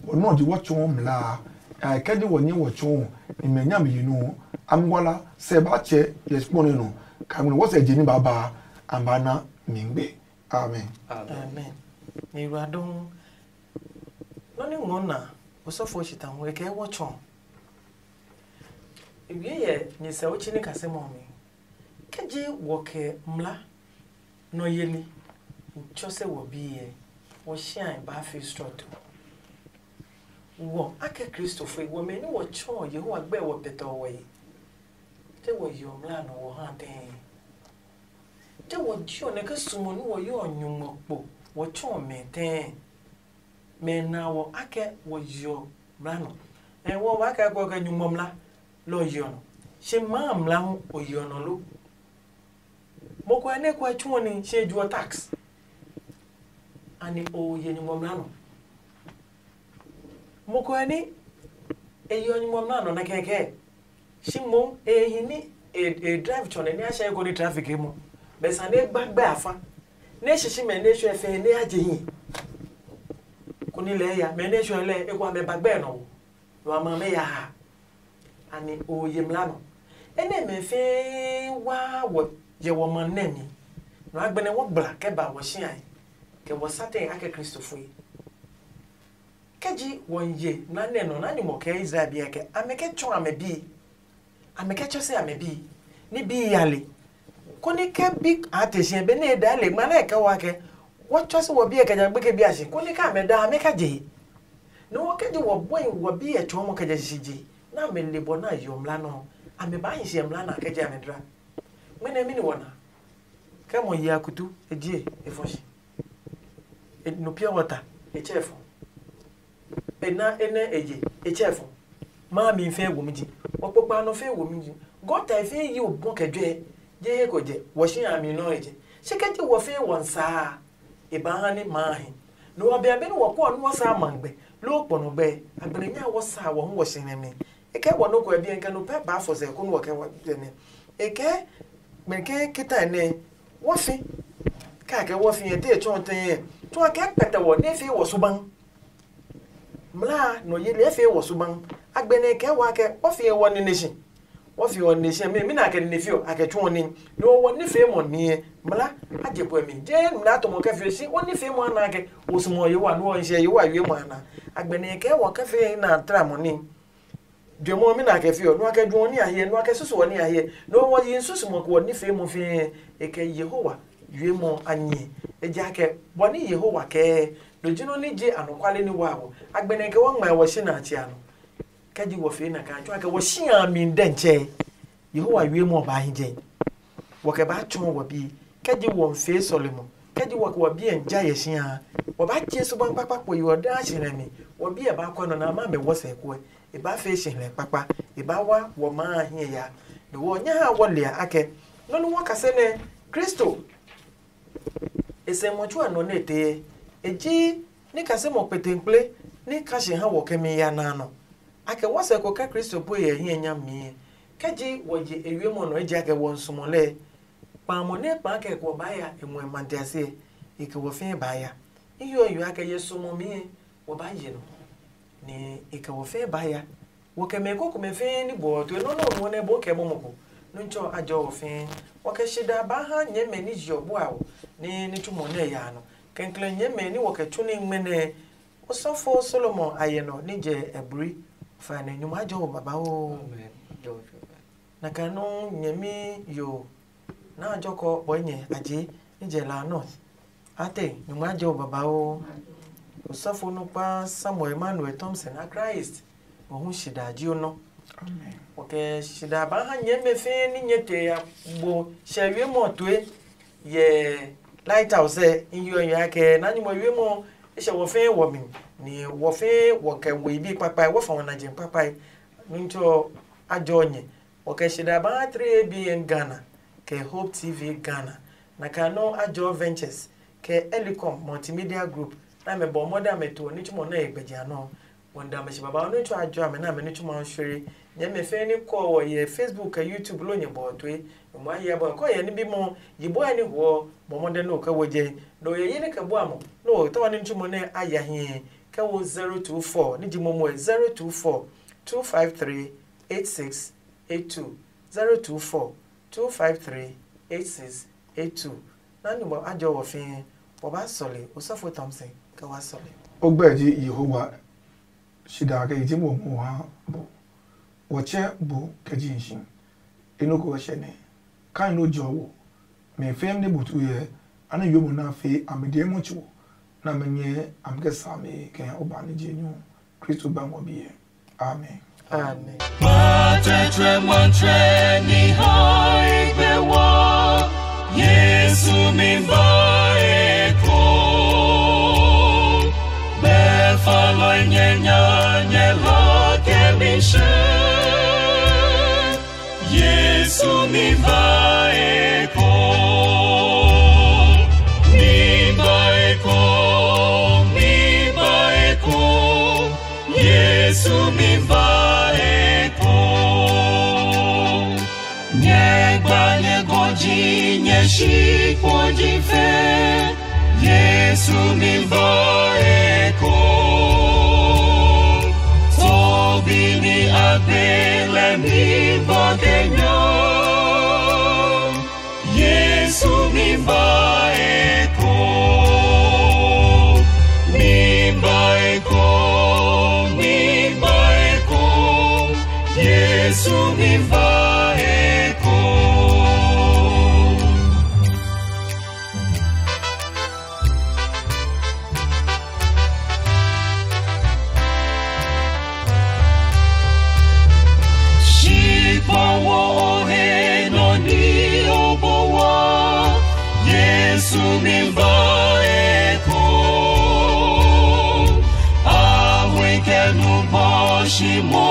Wɔ nɔ ji wɔ tsɔɔ mlaa. Ai kɛ ji wɔ nyɛ wɔ tsɔɔ ni mɛ nya mi yi nu. Ami wala sɛ ba tsɛ yɛ kpɔ ne nɔ ka mi wɔ sɛ je ni ba ba. An ba na mi ngbe. Amen. Amen. Ni wa dɔn. Nɔ ni ngɔ na osɔfo shi ta hu kɛ wɔ tsɔɔ. Ewie yɛ nyɛ sɛ o tsi ni kasɛ mɔ mi. Kɛ je wɔ kɛ mla nɔ yeli tsɔ se wɔ biɛ, wɔ shiae baa fi srɔto. Wɔ akɛ Kristofoi, wɔmɛ ni wɔ tsɔɔ Yehowa gbɛ wɔ pɛtɛ ɔ wɔyi. Te wɔ yeɔ mla nɔ wɔ ha tɛɛ. Te wɔ jiɔ nɛ ke sumo nú wɔ yeɔ nyuŋmɔ kpo wɔ tsɔɔ mɛ tɛɛ. Mɛ na wɔ akɛ wɔ yeɔ mla nɔ. Ɛ wɔ wa kɛ kɔ kɛ nyuŋmɔ mla lɔ yeɔ nɔ. Shi maa mla hu o yeɔ nɔ lo? Mo kɔɛ nɛ kɔɛ tsuɔ ni shi e juɔ tax. Ani o ye nyuŋmɔ mla nɔ? Mo kɔɛ ni e yeɔ nyuŋmɔ mla nɔ nɛ kɛkɛ. Shi mo e hi ni e e drive tsɔ nɛ ni a hyɛ ko ni traffic mo. Bɛ sa ne gba gbɛ afa. Ne shishi mɛ ne shwɛ fɛ ne a je hi. Ko ni lɛ ya mɛ ne shwɛ lɛ e kwa mɛ ba gbɛ nɔ. Wa ma mɛ ya ha. Ani o ye mla nɔ. Enɛ mɛ fɛɛ wa wɔ yɛ wɔ ma nɛ mi. Nɔ agbɛnɛ wɔ gbla kɛ ba wɔ shiai. Kɛ wɔ satɛ akɛ Kristofoi. Kɛ ji wɔ ye na nɛ nɔ na nyumu kɛ Israel bi kɛ amɛ kɛ tsɔ amɛ bi. Amɛ kɛ tsɔ se amɛ bi. Ni bi ya le. Koni kɛ bi a te shi be ne da le ma na kɛ wa kɛ. Wɔ tsɔ se wɔ bi kɛ ja gbe kɛ bi a shi. Koni ka amɛ da amɛ ka je. Ni wɔ kɛ ji wɔ bɔi wɔ bi ɛ tsɔ mɔ kɛ ja shi je. Na amɛ le bɔ na yo mla nɔ. Amɛ ba hi shi mla na kɛ je amɛ dra. Mene mini wɔ na. Kɛ mɔ yi akutu e je e fɔ shi. E no pure water e tsɛ fɔ. E na e nɛ e je e tsɛ fɔ. Ma mi fɛ wo mi ji. Wɔ kpokpa nɔ fɛ wo mi ji. Gɔta e fɛ yi o bɔ kɛ jɛ. Je he ko jɛ. Wɔ shi a mi nɔ e jɛ. Shi kɛ je wɔ fɛ wɔ nsaa. E ba ha ni ma hi. No wa bia be ni wɔ kɔ nu wɔ sa ma gbɛ. Lo kpɔ no gbɛ. Agbere nya wɔ sa wɔ hu wɔ shi nɛ mi. E kɛ wɔ no ko e bi en kɛ no pɛ ba fɔ sɛ ko nu wɔ kɛ wɔ jɛ ne. E kɛ mɛ kɛ kita ne. Wɔ fi. Ka kɛ wɔ fi e te chɔn te. Tun a kɛ pɛtɛ wɔ ne fi wɔ suban. Mla a nɔ yeli e fee wɔ suban. Agbɛnɛ kɛ wa kɛ wɔ fie wɔ nine shi. Wɔ fie wɔ nine shi mi mi na kɛ nine fio a kɛ tsuɔ ni. Lo wɔ ni fee mɔ niɛ. Mla a je pue mi. Je mla to mɔ kɛ fie shi wɔ ni fee mɔ ana kɛ o sumɔ ye wa nu wɔ nshɛ ye wa yue mɔ ana. Agbɛnɛ kɛ wɔ kɛ fee na tra mɔ ni. Juɛmɔ mi na kɛ fie ɔ nu a kɛ juɔ ni a hiɛ nu a kɛ susu wɔ ni a hiɛ. No wɔ yi susu mɔ kɛ wɔ ni fee mɔ fie. E kɛ Yehowa yue mɔ a nyɛ. Ejaakɛ bɔ ni Yehowa kɛɛ. Lojino ní je anɔkuale ní wa ɔ, agbɛnɛ kɛ wɔ ngmɛ wɔ shi na a tsia nɔ. Kɛ ji wɔ fee na kaa tsuo kɛ wɔ shi a mi dɛ ntsɛ. Yehowa wie mɔ ba hi jɛ. Wɔ kɛ ba tsɔɔ wɔ bi. Kɛ ji wɔ fee sɔlemɔ. Kɛ ji wɔ kɛ wɔ bi ɛ ja yɛ shi a. Wɔ ba je suban kpakpa kpo yi wɔ da shi nɛ mi. Wɔ bi ɛ ba kɔ nɔ na ma mɛ wɔ sɛ kuɛ. E ba fee shi hlɛ kpakpa. E ba wa wɔ ma a hiɛ ya. Ni wɔ nya ha wɔ lia akɛ. Nɔ ni wɔ kase nɛ Kristo E sɛ mɔ tsuo nɔ nɛ e tee. E ji ní kasimɔ kpetenkple ní ka si ha wɔ kɛmi ya na nɔ. A kɛ wɔ sɛ ko kɛ Kristo pue yɛ hiɛ nyami. Kɛ ji wɔ je e wiemɔ nɔ ejaakɛ wɔ sumo lɛ. Kpamɔ nɛ kpaa kɛ wɔ baa ya e muɛ matiase, e kɛ wɔ fɛɛ baa ya. I yo yo akɛ ye sumo mi, wɔ baa ye nɔ. Nɛ e kɛ wɔ fɛɛ baa ya. Wɔ kɛ mɛ ko komɛ fɛɛ ní bɔ tue nɔ́ nɛ o nuɔ nɛ boo kɛ mɔmɔ ko. Nuntsɔ a jɔ wɔ fɛɛ. Wɔ kɛ shida ba ha nyɛmɛ ní jiɔ bua o ní ní tsumɔ nɛ ya nɔ. Kɛnklɛn nyɛmɛ ní wɔ kɛ tsu ní ngmɛ nɛ osɔfo Solomon a yɛ nɔ ní jɛ ɛburi. Fa nɛ nyuma jɔ wɔ babaoo. Na ka nɔ nyɛmi yo na jɔkɔ bɔ nyɛ aje ní jɛ la nɔ. Ate nyuma jɔ babaoo. Osɔfo nukpa Samuel Emmanuel Thompson a Christ. Wɔ hu shida ji o nɔ. Wɔ kɛ shida ba ha nyɛmɛ fɛɛ ní nyɛ te ya gbo sɛ wiemɔ tue yɛ lighthouse ɛ. N yo ɛ kɛ na nyumu wiemɔ e sɛ wɔ fɛɛ wɔ mi ni wɔ fɛɛ wɔ kɛ wo ibi kpakpa wɔ fa wɔ na jɛ kpakpa. Nuntsɔ a jɔ nyɛ. Wɔ kɛ shida ba ha three A B N Ghana kɛ Hope T V Ghana. Na ka nɔ a jɔ Ventures kɛ Elicom Multimedia Group. Na mɛ bɔ mɔdɛ amɛ to ní tsumɔ nɛ yɛ gbɛjɛ anɔ. Wɔn da mɛ shi baba nɔ tsɔ a jɔ amɛ na mɛ ní tsumɔ shwere. Nyɛ mɛ fɛɛ ní kɔ wɔ yɛ Facebook kɛ YouTube lo nyɛ bɔ toe. Mo a yɛ bɔ kɔ yɛ ní bi mɔ yi bɔ yɛ ní huɔ bɔ mɔdɛ nɔ kɛ wo jɛ. Nɔ yɛ yi ní kɛ bɔ amɔ nɔ tɔwɔ ní tsumɔ nɛ a ya hiɛ kɛ wo zero two four ní ji mɔmɔ zero two four two five three eight six eight two, zero two four two five three eight six eight two. Na nyumu a jɔ wɔ fɛɛ wɔ ba sɔle osɔfo Thompson kɛ wa sɔle. O gbɛ ji Yehowa shida kɛ yi ji mo mo ha bo. Wɔ tsɛ bo kɛ ji nshi. Inu ko hyɛ ne. Kai nɛ o jɔ wo, mɛ fɛm ne butu yɛ, a ne yo mo na fe a mi die mo tso, na me nyɛ a mi kɛ sa me kɛ o ba ni je nyu. Kristo ba ngɔ biɛ. Amen. Amen. Matɛtrɛ mɔtrɛ ni ha egbe wa, Yesu mi ba e ko. Be fa lɔ nyɛ nya nyɛ la ke mi she. Yesu mi ba e ko, mi ba e ko, mi ba e ko. Yesu mi ba e ko. Nyɛ gba nyɛ gɔji nyɛ shi kpo ji fe. Yesu mi ba e ko. Tobi ni a gbe lɛ mi ba kɛ nya. Yesu mi ba e ko. Mi ba e ko. Mi ba e ko. Yesu mi ba e ko. Shi kpɔ wo o he nɔ ni o bo wa, Yesu mi ba e ko. A hui kɛ nu bɔ shi mo